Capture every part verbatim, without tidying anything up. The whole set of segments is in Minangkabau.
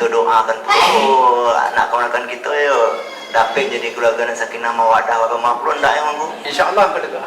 Kito doakan pulo anak kamanakan kito yo, dapek jadi kaluarga nan sakinah mawaddah warahmah pulo, ndak yo, Mangku? Insya Allah, Angku Datuk.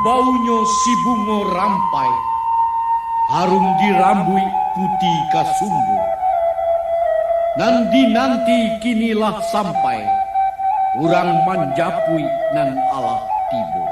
Baunyo si bungo rampai, harum di rambuik puti kasumbu. Nan dinanti kini lah sampai, urang manjapuik nan alah tibo.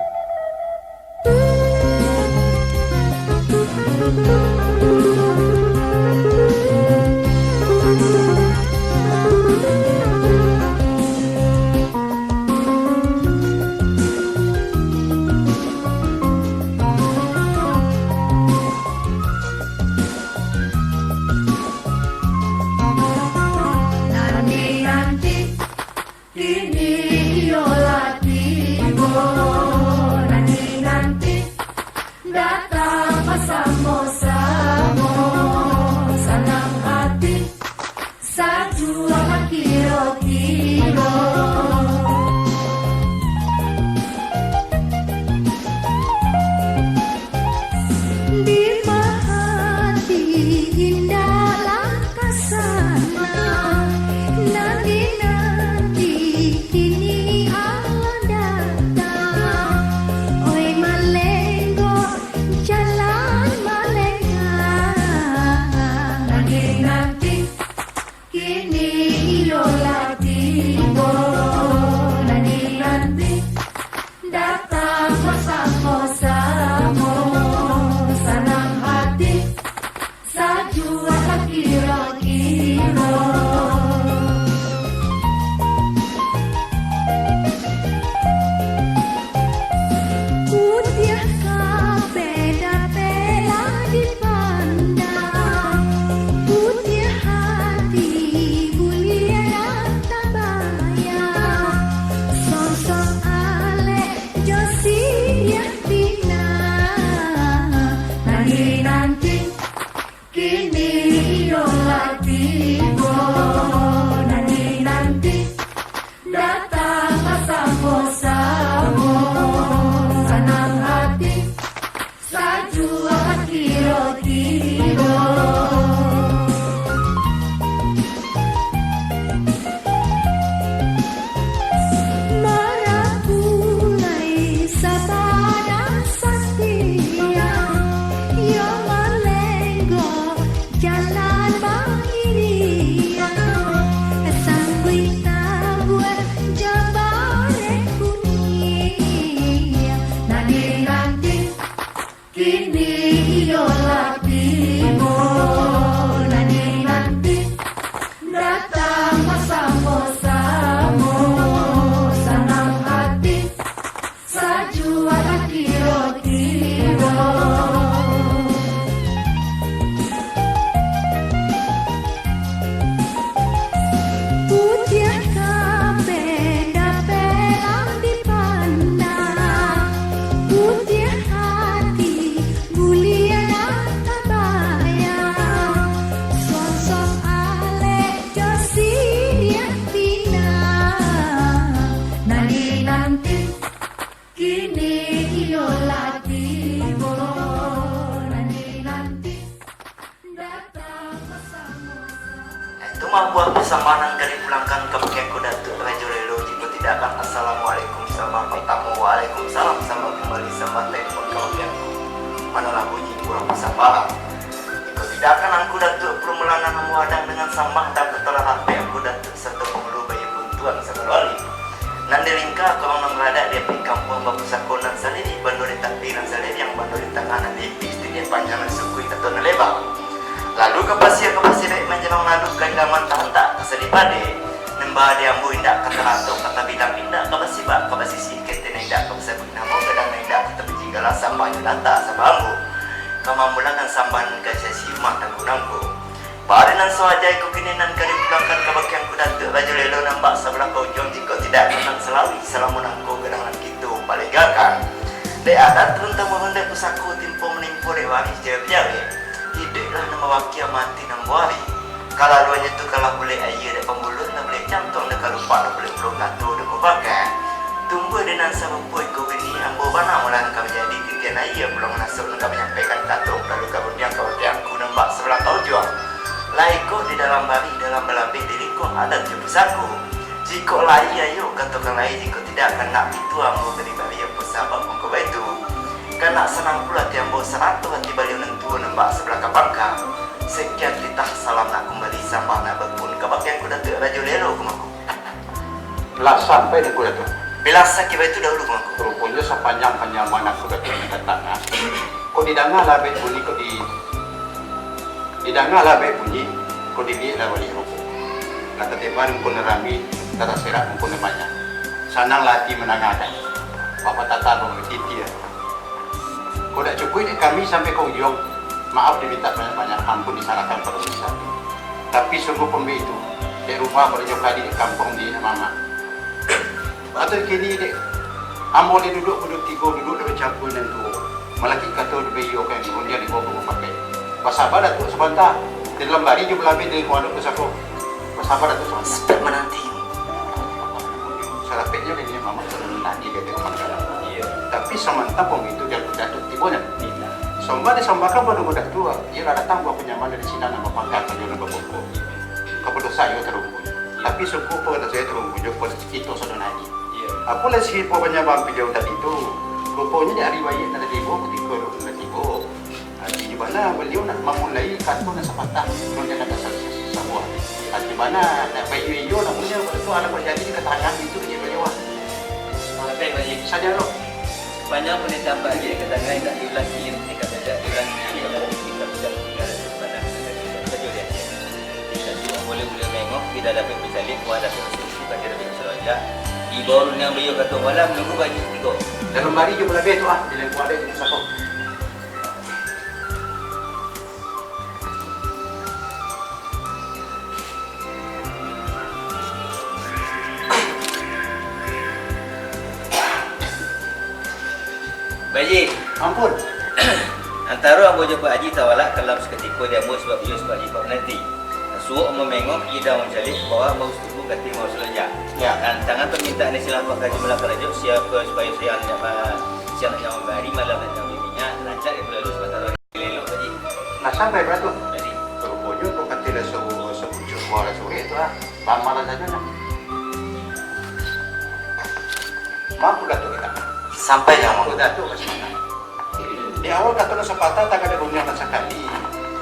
Nan dinanti kini iyo lah tibo, nan dinanti datang basamo-samo, sanang hati, sajuak kiro-kiro. Di mahati indak lah ka sana, nan dinanti kini alah datang. Oi malenggo, jalan malenggang, nan dinanti kini iyo lah tibo, nan dinanti datang basamo-samo, sanang hati, sajuak kiro-kiro. Putiah kapeh dapek lah dipandang, putiah hati buliah lah tabayang. Sosok alek jo siriah pinang, nan dinanti kini iyo lah tibo, nan dinanti datang basamo-samo, sanang hati, sajuak kiro-kiro. Marapulai sabana satia, yo malenggo jalan bairiang, sambuik tabuah jo bareh kuniang, nan dinanti kini iyo lah tibo, nan dinanti datang basamo-samo, sanang hati, sajuak kiro-kiro. Putiah kapeh dapek lah dipandang, putiah hati buliah lah tabayang. Sosok alek jo siriah pinang, nan dinanti kini iyo lah tibo, nan dinanti datang basamo-samo. Itu mah buah pasambahan nan ka dipulangkan kabake Angku Datuak Rajo Lelo. Jikok tidak kan, assalamualaikum sambah partamo, waalaikumsalam sambah kumbali, sambah talepon kabake Angku. Manolah bunyi buah pasambahan. Jikok tidak kan, Angku Datuak Purumulan nan amuah adang dengan sambah, dan katolah rapek Angku Datuak sato pangulu baiyo buntuang sagalo ari. Nan di lingka ka urang nan baradak di apik kampuang, bapusako nan sandiri, bando di tapi nan saliriang, bando di tangah nan lipih, sititiah panjang nan sukuik atau nan leba. Lalu ka pasia, ka pasia dek manjalang lalu, ka ilaman tahantak ka sadi pade. Nan ba di ambo indak ka talatok, ka tabilang indak ka basibak, ka basisih kete nan indak ka basabuik namo, gadang nan indak ka tabiji gala, sambah jo data sambah ambo ka mamulangkan sambah nan ka sia-sia umah tangku-nangku. Pari nan sawaja iko kini nan ka dipulangkan kabake Angku Datuak Rajo Lelo nan bak sabalah ka ujuang, jikok tidak kan nan salalu salamo nangko gadang nan kito palegakan. Dek adat turun tamurun, dek pusako timpo manimpo, dek warih jawek-jawek, iduiklah nan bawakia, mati nan bawari. Kalaluannyo tu kalah bulek aia dek pambuluah, nan bulek jantuang dek kalupak, nan bulek puluah kato dek mupakat. Tumbuah dek nan sarupo iko kini, ambo bana malah nan ka manjadi titian aia, pulang nan asuak nan ka manyampaikan kato, lalu ka rundiang kabake Angku nan bak sabalah ka ujuang. Lai ko di dalam barih, dalam balabeh, di lingkuang adat jo pusako. Jikok lai, ayo katokan lai, jikok tidak, kandak pituah ambo ka dibari, apo sabab mangko baitu. Kan nak sanang pulo ati ambo, sarato ati baliau nan tuo nan bak sabalah ka pangka. Sekian titah salam nak kumbali, sambah nak bakun kabakeh Angku Datuak Rajo Lelo ko mangko. Lah sampai di Angku Datuak. Bilang sakik baitu dahulu ko mangko. Ruponyo sapanjang panyambuahan Angku Datuak nan ka datang, ah, kok didanga lah abih bunyi, kok di, didanga lah abih bunyi, kok diliek lah baliak rupo. Lah tatiba rumpun nan rami, lah taserak rumpun nan banyak. Sananglah ati mandangakan. Bapak Tata baru titi, ah. Kok dak cukuik dek kami sampai ka ujuang, maaf dimintak banyak-banyak, ampun disarahkan pado Gusti. Tapi sungguah pun baitu, dek rumah pado nyo kadi dek kampuang di mamak. Atau kini dek ambo lai duduak, duduak tigo, duduak dek bacampua nan tuo. Malakik kato dibaiyokan, rundiang dibawo ka bapakek. Basaba Datuak sabanta, di dalam bari jo balabeh di lingkuang pusako. Basaba Datuak sabanta. Sadang mananti. Sarapeknyo dek niniak mamak tu nan tadi ka tengok makanan. Iyo. Tapi samantang pun itu, jan Datuak tibo nyo. Iyo. Sambah disambahkan pado Datuak, iyo lah datang buah panyambahan dari sinan nan bapangka ka nan bapokok. Kapado sayo tarumpuih. Tapi sungguah pun kapado sayo tarumpuih jo kito saudara nadi. Iyo. Apo lah isi buah panyambahan baliau tadi tu? Ruponyo di ari baiak nan tibo, kutiko nan tibo. Artinyo bana, baliau nak mamulai kato nan sapatah, nan nan ka sa-, sa-, sabuah. Artinyo bana, nak baiyo-iyo, namunnyo baliau tu alah bajadi di katangan itu di baliau, ah. Oke, Pak Haji. Saja lo. Panjang pun ditambah lagi di katangan, tak diulang lagi, di katangan, diulang lagi, diulang lagi, kita bisa tinggal di mana kita saja di hati. Kita sudah boleh, boleh mengok, tidak dapat bersalin, wah dapat bersalin, kita tidak dapat bersalin. Di bawah yang beliau kata malam, nunggu baju tiga. Dalam hari je boleh tu, ah, di lingkungan ada je satu. Pak Haji. Ampun. Antaro ambo jo Pak Haji tawalak kalam sakutiko di ambo sabab iyo Pak Haji Pak Menanti. Suok ambo mangok, idang mancaliak, bawah ambo satubu katik ambo salonjak. Ya. Nan tangan pamintaan silang Pak Haji Malakarajo, siapa supayo siang nak ma-, siang nak nyawa bahari, malam nak nyawa minyak, rancak itu lalu sementara. Elok tadi. Nah, sampai barato? Tadi. Ruponyo kok katilah sa-, sabucuk buah lah surek tu, ah. Bamalan sajo, nah. Mampu Datuak kita. Sampai nyawa. Mampu Datuak ka sinan. Di awal kato nan sapatah, tagak rundiang nan sakali.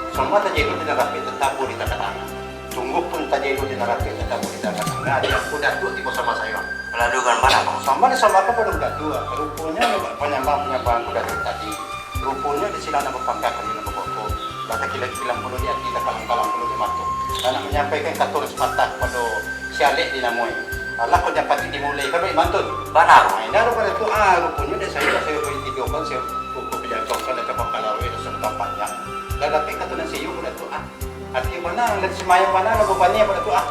Sambah tajalu di nan rapek, tatabua di tangah-tangah. Sungguah pun tajalu di nan rapek, tatabua di tangah-tangah. Di Angku Datuak tibo sambah sayo. Lalu kan bana, Bang? Sambah disambahkan pado Angku Datuak. Ruponyo panyambah-panyambah Angku Datuak tadi. Ruponyo di sinan nan bapangka ka nan bapokok. Lah takilang-kilang pulo di ati, lah kalang-kalang pulo di mato. Lah nak manyampaikan kato nan sapatah pado si alek di namonyo. Alah, kok jan patuik dimulai, kan baik mantun. Bana. Nah, indak ado pado tu, ah, ruponyo dek sayo, sayo bari tigo kan, sayo pukul pajangkau kan, lah tabang kalawai, lah sabanta panjang. Lah dapek kato nan sayo pado tu, ah. Ati bana, lah simayang bana, lah babaniah pado tu, ah.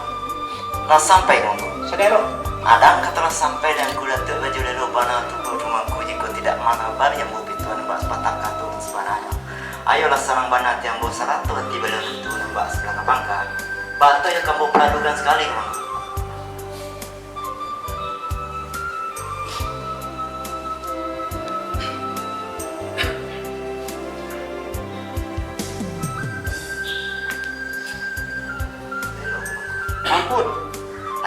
Lah sampai, Ngku. Sadai lo. Adang kato lah sampai, dan Angku Datuak Rajo Lelo bana tu, Ngku, cuma Ngku jiko tidak malabari ambo pituah nan bak sapatah kato nan sabananyo. Ayolah, sanang bana ati ambo, sarato ati baliau tu nan bak sabalah ka pangka. Batua iyo ka ambo paralukan sakali, Ngku. Ampun.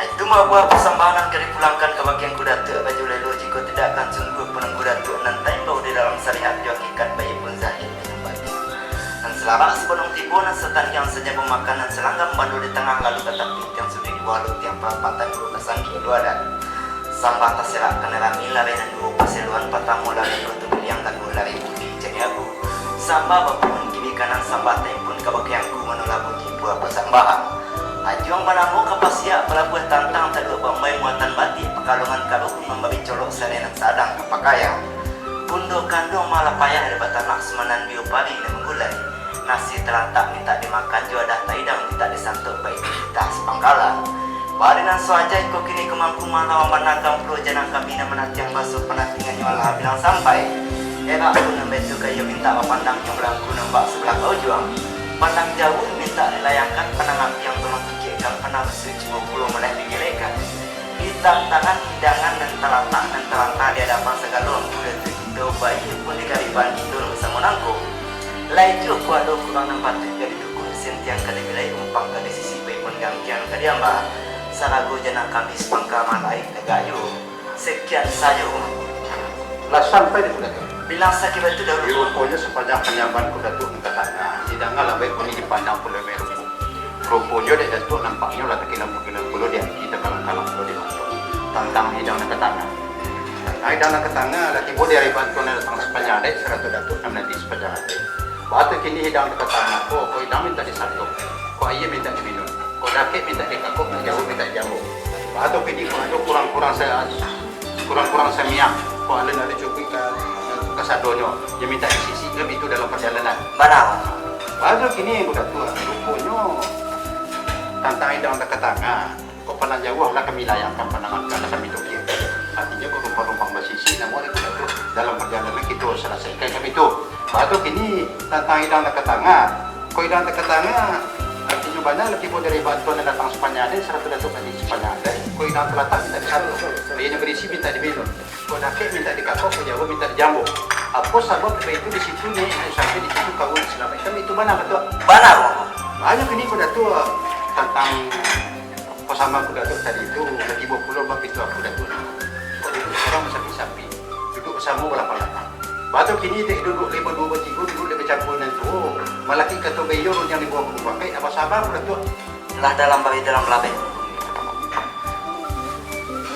Itu mah buah pasambahan nan ka dipulangkan kabake Angku Datuak Rajo Lelo, jiko tidak kan sungguah pun Angku Datuak nan taimbau di dalam sariat jo hakikat, baiak pun zahir di tempat. Nan salarak sabalun tibo, nan satandiang sajabu makan, nan salanggam bando di tangah, lalu ka tapi tiang suduik duo, lalu tiang parapatan duo ka sanggi duo adat. Sambah taserak ka nan rami, larai nan duo paseluan, partamo larai Koto Piliang, kaduo larai Budi Caniago. Sambah bapuhun kiri kanan, sambah taimpun kabake Angku Mano Labu di buah pasambahan. Ajuang banamo Kapasiak, balabuah tantang taduak bambai, muatan batik Pakalongan, karuhun mambari colok, salai nan sadang ka pakaian. Bundo kanduang malah payah dari batanak, sumanan dio pari nan manggulai. Nasi talantak mintak dimakan, jo adah taidang mintak disantuak, baitu titah sapangkalan. Bari nan sawaja iko kini ka mangku, malawan bana kan pulo janang kami nan manantiang baso, panantiangannyo alah bilang sampai. Erak pun nan baitu ka iyo mintak bapandang, yang balangku nan bak sabalah ka ujuang. Pandang jauah mintak dilayangkan, pandang api yang tolong kikekkan, pandang basuik cubo pulo manaik digilekkan. Di tantangan hidangan nan talatak, nan talanta di adapan sagalo, Angku Datuak kito, baiak pun di kariban kito basamo nangko. Lai juo kok ado kurang nan patuik dari dukuak, sintiang ka dibilai, umpang ka disisipai, pun gangkiang ka diamba. Sarago janang kami sapangka, malaik tagak juo. Sekian sajo. Lah sampai di Angku Datuak. Bilang sakik batu daun. Ruponyo sapanjang panyambahan ko Datuak nan ka tangah, didangalah baiak bunyi, dipandang pulo baiak rupo. Ruponyo dek Datuak nampaknyo lah takilang-kilang pulo di ati, takalang-kalang pulo di mangko. Tantang hidang nan ka tangah. Tantang hidang nan ka tangah, lah tibo di ari bantuan nan datang sapanjang adaik, sarato Datuak nan mananti sapanjang adaik. Baa tu kini hidang nan ka tangah ko, kok hidang mintak disantuang, kok aia mintak diminum, kok dakek mintak dikakok, kok jauah mintak dijambo. Baa tu kini kok ado kurang-kurang sa-, kurang-kurang samiang, kok alun ado cukuik ka, kasadonyo, yo mintak disisikan bitu dalam pajalanan. Bana. Baa tu kini ko Datuak, ruponyo tantang hidang nan ka tangah, kok pandang jauah lah kami layangkan, pandang angkek lah kami tukiakan. Artinyo kok rumpang-rumpang basisik, namuah ko Datuak, dalam pajalanan kito salasaikan kami tu. Baa tu kini tantang hidang nan ka tangah, kok hidang nan ka tangah, artinyo bana lah tibo dari bantuan nan datang sapanjang adaik, sarato Datuak mananti sapanjang adaik. Kok hidang talatak mintak disantuang, aia nan barisi mintak diminum, kok dakek mintak dikakok, kok jauah mintak dijambo. Apo sabab dek itu di situ naiak, sampai di situ karuah nak salamaik, kan itu bana, Datuak? Bana, Bang. Baa tu kini ko Datuak, tantang pasambahan ko Datuak tadi tu, lah tibo pulo bak pituah ko Datuak. Kok duduak surang basampi-sampi, duduak basamo balapang-lapang. Baa tu kini dek duduak lai baduo batigo, duduak lai bacampua nan tuo, malakik kato baiyo, rundiang di bawah kabun bangkai, apo sabab ko Datuak? Lah dalam bari dalam balabeh.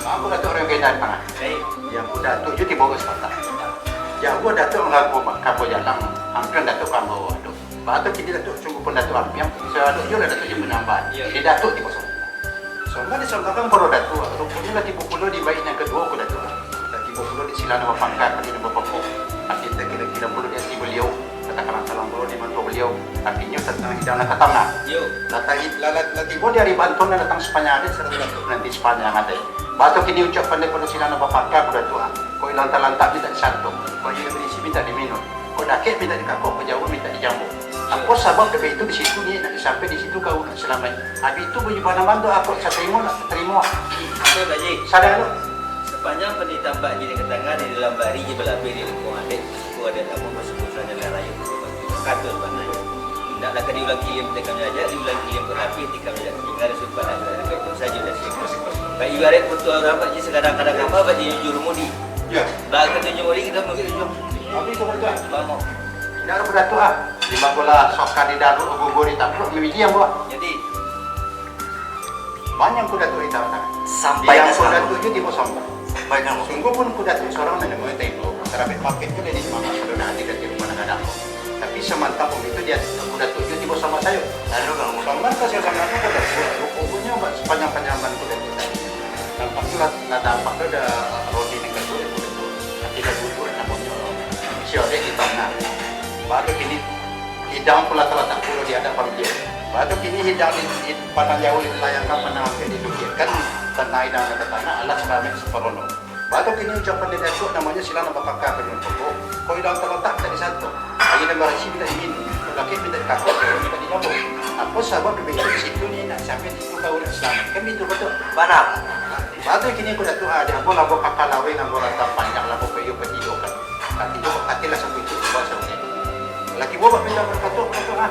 Apo Datuak urang Genda di tangah? Baik. Yo ko Datuak jo tibo ka sabatang. Jauah Datuak manggapo, manggapo jalang, ampiang Datuak ka ambo tu. Baa tu kini Datuak sungguahpun Datuak ampiang, sarato iyolah Datuak jo panyambahan. Iyo. Di Datuak tibo sombah. Sombah disombahkan kapado Datuak, ruponyo lah tibo pulo di bait nan kaduo ko Datuak. Lah tibo pulo di sila nan bapangka, kaki nan bapokok. Kaki takilang-kilang pulo di ati baliau, takalang-kalang pulo di mangko baliau. Artinyo tantang hidang nan ka tangah. Iyo. Lah ta-, lah, lah, lah tibo di ari bantuan nan datang sapanjang adaik, sarato Datuak mananti sapanjang adaik. Baa tu kini ucapan daripado sila nan bapangka ko Datuak, ah. Kok hidang talatak mintak disantuang, kok aia nan barisi mintak diminum, kok dakek mintak dikakok, kok jauah mintak dijambo. Apo sabab dek itu di situ naiak, nak sampai di situ karuah nak salamaik. Abih tu bunyi panaman tu, kok satarimo nak satarimo. Betul, Pak Ji. Sadang tu. Sapanjang pandi tampak Ji nan ka tangah, di dalam bari jo balabeh, di lingkuang adaik, suku adaik lamo, basuku sajo nan rayo, kato bana. Indaklah ka diulang kilim, tika manjajak, diulang kilim ka lapeh, tika manjajak, tingga sumpah nan baik, itu sajo dah siap. Bak ibaraik putuah urang, Pak Ji, sakadang-kadang kama, Pak Ji, jujur mudi. Yo. Bak ka tunjuak mudi, kita mungkin tunjuak. Tapi ko Datuak, ah. Bamo. Indak ado ko Datuak, ah. Di mangko lah soka di daruak, gugur di tapluak, mamilih ambo, ah. Jadi. Banyak ko Datuak di tangah. Sampai ka ko Datuak jo tibo sombah. Sampai ka. Sungguahpun ko Datuak surang nan namonyo taibo. Tarabek papek tu dari semangat, sudah ado di rumah nan gadang. Tapi samantang pun itu, di ateh ko Datuak jo tibo sombah sajo. Lalu ka. Sombah ka sajo, sombah ka ko Datuak. Ruponyo bak sapanjang-panjang ban ko Datuak tadi. Nampak tu lah, lah tampak tu ado rodi nan kaduo ko Datuak. Tapi lah duduak namonyo si adaik di tangah. Baa tu kini hidang pun lah talatak pulo di adaik pambiak. Baa tu kini hidang di, di pandang jauah dilayangkan, pandang angkek ditukiakan, tantang hidang nan ka tangah, alah salamaik samparono. Baa tu kini ucapan dari Datuak, namonyo sila nan bapangka ko Datuak. Kok hidang talatak mintak disantuang, aia nan barisi mintak diminum, kok dakek mintak dikakok, kok jauah mintak dijambo. Apo sabab dek itu di situ naiak, nak sampai di situ karuah nak salamaik. Kan bitu, Datuak? Bana. Baa tu kini ko Datuak, ah, dek ambo lah bapangka laweh, lah bapangka panjang, lah bapaiyo patigo kan. Katigo, katilah sabuik tu, baso ni. Lah tibo bak pituah ko Datuak, ko Datuak, ah.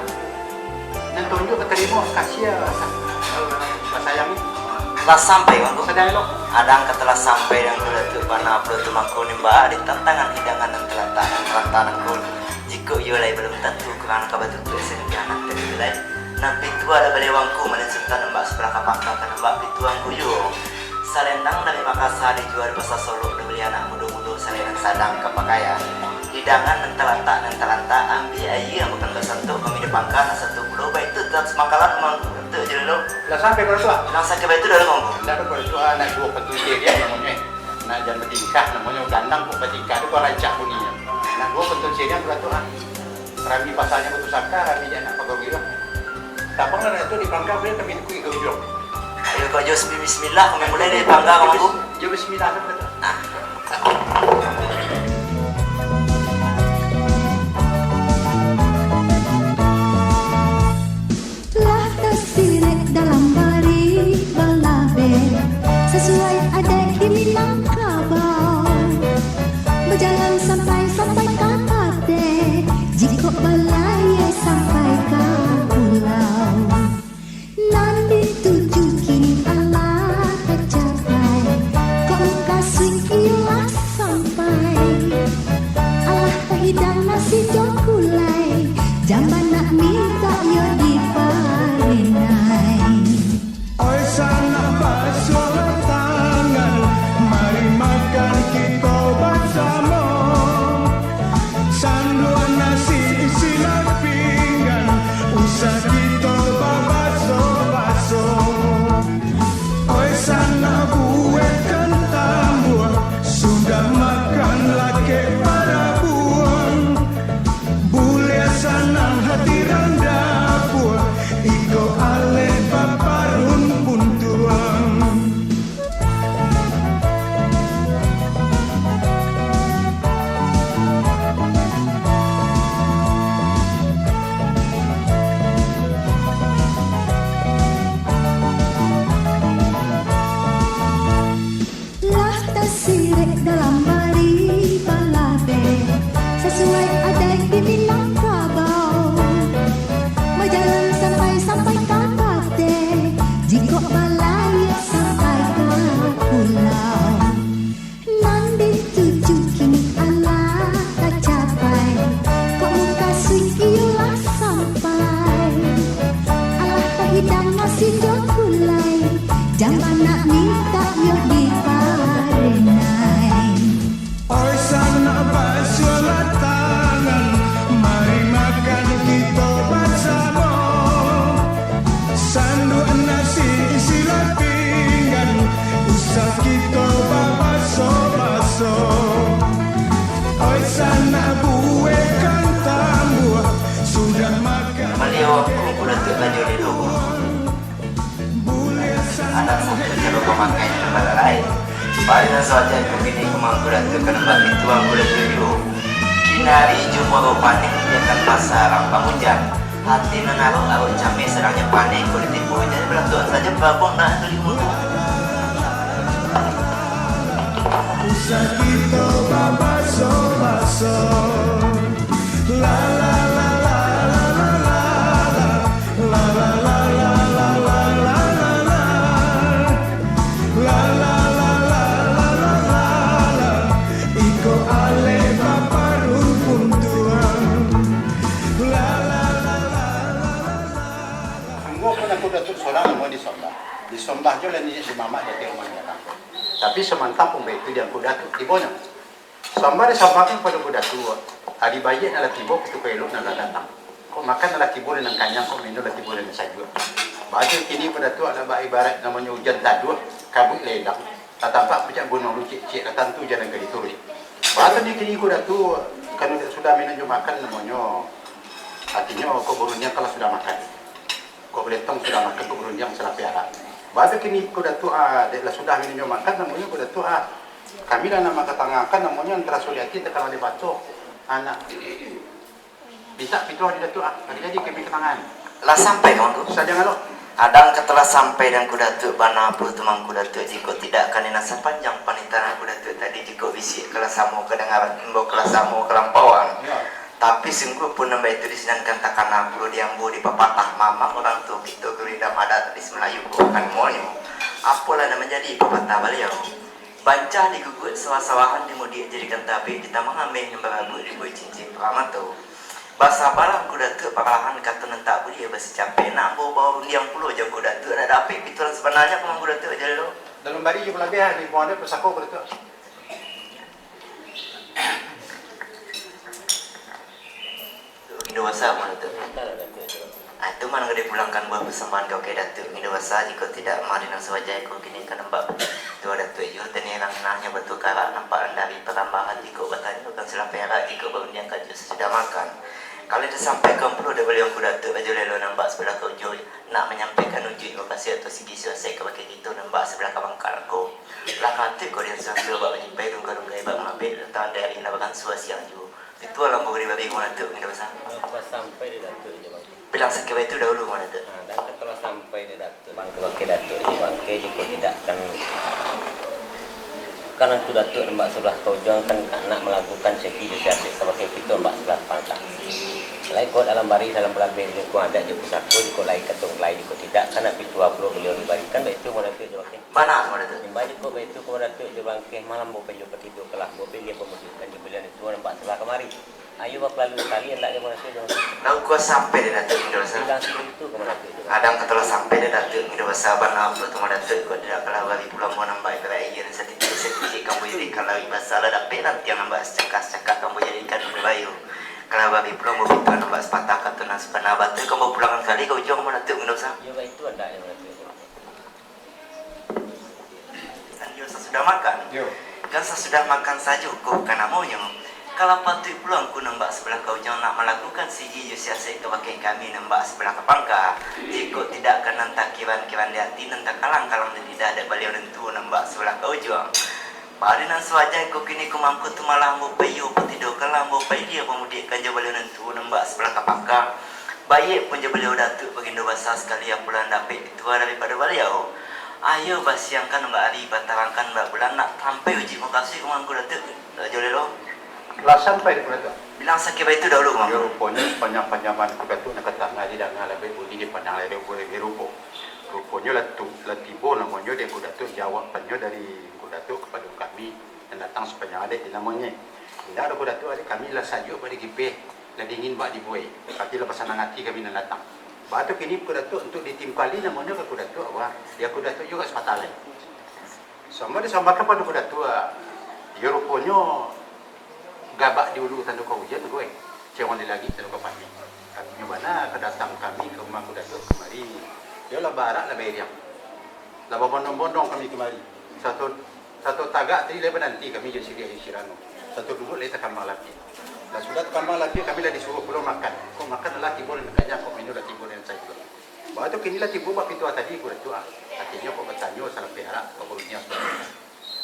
Nan tunjuak batarimo kasih, ah, basayangi. Lah sampai, Bang, tu. Sadang elok. Adang ka talah sampai, Bang, ko Datuak, bana pulo tu mangko nimbak di tantangan hidangan nan talatak, nan talatak nan ko. Jikok iyo lai, balum tantu karano ka batutuak sangkah nan tadi lai. Nan pituah lah baliau angku, malin sutan nambak sabalah ka pangka, ka nambak pituah angku juo. Salendang dari Makassar dijual di Pasar Solok, dibali anak mudo-mudo, salendang sadang ka pakaian. Hidangan nan talatak, nan talatak, ambiak aia nan bukan basantuak, kami di pangka nak santuak pulo, baitu tatap samangkalan mangku, tantu aja dulu. Lah sampai ko Datuak? Nan sakik baitu dalam mangku. Ndak ado ko Datuak, nak duo pantun siriah namonyo, eh. Nak jan batingkah namonyo, gandang kok batingkah, tu kok rancak bunyinyo. Nak duo pantun siriah ko Datuak, ah. Rami pasanyo batu saka, rami di anak paguruan. Tabanglah Datuak di pangka, buliah kami tukuik ka ujuang. Ayo, kok jo bismillah, kami mulai dari pangka, Bang Angku. Jo bismillah, Datuak. Ah. Lah tasirek dalam bari balabeh, sasuai adaik di Minangkabau. Bajalan sampai, sampai ka ateh, jikok balayia sampai ka pulau. Nan dituju kini alah tacapai, kok mukasuik iyo Sanak buek kan tambuah, sudah makan lakek parabuang. Buliah sanang hati randapuah, iko aleh baparun puntuang. Lah tasirek dalam bari balabeh, sasuai adaik di Minangkabau. Bajalan sampai-sampai ka pateh, jikok balayia sampai ka pulau. Nan dituju kini alah tacapai, kok mukasuik iyo lah sampai. Alah tahidang nasi jo gulai, jan banak mintak yo diparenai. Oi sanak basuahlah tangan, mari makan kito basamo. Sanduak nasi isilah pinggan, usah kito babaso-baso. Oi sanak buek kan tambuah, sudah makan. Baliau aku kuda tu baju di luar. Anak satu jalur pamakai di tempat lain. Bari nan sawaja kami ni kumang kuda tu ka nambah pintu angku datu juo. Kinari jo moro panek di akan pasa rampang ujan. Hati nan arok-arok cameh sadangnyo panek ko ditipu ujan balatuan sajo babuang nak tu limun. Usah kito babaso-baso. La la la la la la la la. La la la la la la la la la. La la la la la la la la. Iko aleh baparun puntuang. La la la la la la la la. Sungguahpun Angku Datuak surang namuah disambah. Disambah juo lah niniak di mamak di ateh rumah gadang. Tapi samantang pun baitu di Angku Datuak tibonyo. Sambah disambahkan kapado Angku Datuak, ari baiak nan lah tibo, kutiko elok nan lah datang. Kok makan nan lah tibo di nan kanyang, kok minun lah tibo di nan sajuak. Baitu kini Angku Datuak lah baibaraik namonyo ujan taduah, kabuik lah ilang. Lah tampak puncak gunuang luciak-ciak, lah tantu jalan ka dituruik. Baitu ni kini Angku Datuak, kan sudah minun jo makan namonyo, artinyo kok barundiang kan lah sudah makan. Kok balintang sudah makan, kok barundiang salapeh arak. Baitu kini Angku Datuak, ah, dek lah sudah minun jo makan, namonyo Angku Datuak, ah, kami lah nak makatangakan, namonyo antara sulik ati takana di bato. Anak mintak pituah di Datuak, ah, lagi jadi kami katangakan. Lah sampai ka Mangku? Sadang alok. Adang ka telah sampai di Angku Datuak, bana pulo tu Mangku Datuak, jikok tidak kan nan sapanjang panitahan Angku Datuak tadi, jikok bisiak ka lah samo kadangaran, imbau ka lah samo kalampauan. Ya. Tapi sungguahpun nan baitu di sinan kan takana pulo di ambo di papatah mamang urang tuo kito, gurindam adat di Melayu ko kan monyo. Apolah nan manjadi papatah baliau? Bancah diguguak sawah-sawahan, dimudiak jadikan tabik, ditamah ameh nan barabuak, dibuek cincin paramato. Basabalah Angku Datuak, paralahan kato nan tak buliah basicapek, nak ambo barundiang pulo jo Angku Datuak, nak dapek pituah sabananyo ka Angku Datuak ajo lo. Dalam bari jo balabiah, di buang ado pusako Angku Datuak. Ngindo basa, Mak Datuak. Ah, itu mah nan ka dipulangkan buah pasambahan ka bakeh Datuak. Ngindo basa, jikok tidak, mari nan sawaja ko kini ka nambah. Tuah Datuak iyo, taniang-niangnyo batukaran, nampak dari parambahan, jikok batanyo kan salah perak, jikok barundiang kajuik sasudah makan. Kalau disampaikan pulo dek baliau Angku Datuak, baju lelo nambah sabalah ka ujuik, nak manyampaikan ujuik makasih atau sigi suasai ka bakeh kito nambah sabalah ka bangkal ko. Lah katuik ko dian suasai bak manyampai, dungga-dungga bak mabek, datang dari labakan suah siang juo. Itu alam bagi-bagi Mak Datuak, Ngindo Basa. Lah sampai di Datuak jo bangke. Bilang sakit itu dahulu, Mak Datuak. Ha, dan setelah sampai di Datuak, bangke-bangke Datuak jo bangke, jikok tidak kan, kan Angku Datuak nambah sabalah ka ujuang kan nak malakukan segi jo siasek ka bakeh kito nambah sabalah pantang. Lai ko dalam bari, dalam balabeh, lingkuang adat jo pusako, jikok lai katong lai, jikok tidak kan nak pituah pulo baliau dibarikan, baitu Mak Datuak jo bangke. Bana, Mak Datuak. Imbah jikok baitu, Mak Datuak jo bangke, malam bo pajo patido kalah, bo pilih pamudik, kan jo baliau itu nambah sabalah kamari. Ayo, bapalalu sakali, andaknyo Mak Datuak jo bangke. Lah uko sampai di Datuak Ngindo Basa. Bilang sakitu ka Mak Datuak jo bangke. Adang kato lah sampai di Datuak Ngindo Basa, bana pulo tu Mak Datuak, kok tidak kalah bari pulang bo nambah ibarat aia nan satitiak-satitiak, kambuah jadikan lauik basa, lah dapek nan tiang nambah sacangkah-sacangkah, kambuah jadikan bulayu. Kalah bari pulang bo pituah nambah sapatah kato nan sabana, batu kambuah pulangan sakali ka ujuang Mak Datuak Ngindo Basa. Iyo, baitu andaknyo Mak Datuak jo bangke. Makan. Yo. Kan sasudah makan sajo ko ka namonyo. Kalau patuik pulo Angku nan bak sabalah ka ujuang nak malakukan sigi jo siasek kabake kami nan bak sabalah ka pangka. Jikok tidak kan nan takiban-kiban di ati, nan takalang-kalang di lidah dek baliau nan tuo nan bak sabalah ka ujuang. Pari nan sawaja ko kini ko mangko tu malah ambo paiyo, patidokanlah ambo pailia pamudiakkan jo baliau nan tuo nan bak sabalah ka pangka. Baiak pun jo baliau Datuak Bagindo Basa sakali, apolah nan dapek dituah daripado baliau. Ayo basiangkan bak ari, batarangkan bak bulan, nak sampai uji mukasuik ko mangko Datuak. Rajo Lelo. Lah sampai di Kudatuk. Bilang sakik baitu dahulu, Bang. Yo, ruponyo panjang-panjang Kudatuk nak katangah didanga, labiah bunyi dipandang dari rupo. Ruponyo lah tu, lah tibo namonyo dek Kudatuk, jawabannyo dari Kudatuk kapado kami nan datang sapanjang adaik di namonyo. Indak doh Kudatuk, adaik kami lah sajuak bak digipeh, lah dingin bak dibuai. Tapi lah basanang ati kami nan datang. Baa tu kini Kudatuk, untuak ditimpali namonyo ka Kudatuk, awak, ya Kudatuk juo sapatah lai. Samo disambakan pado Kudatuk, ah. Iyo ruponyo gabak di ulu tando ka ujan, ko, eh. Cewang di langik tando ka panyik. Artinyo bana kadatang kami ka rumah Kudatuk kamari. Iyo lah baarak lah bairiang. Lah babondong-bondong kami kamari. Sato, sato tagak tadi lai bananti kami jo siriah jo sirano. Sato duduak lai takambang lapiak. Lah sudah takambang lapiak kami lah disuruah pulo makan. Kok makan lah tibo nan kanyang, kok minum lah tibo nan sajuak. Baa tu kini lah tibo bak pituah tadi Kudatuk, ah. Artinyo kok batanyo salapeh arak ka Kudatuk sabananyo.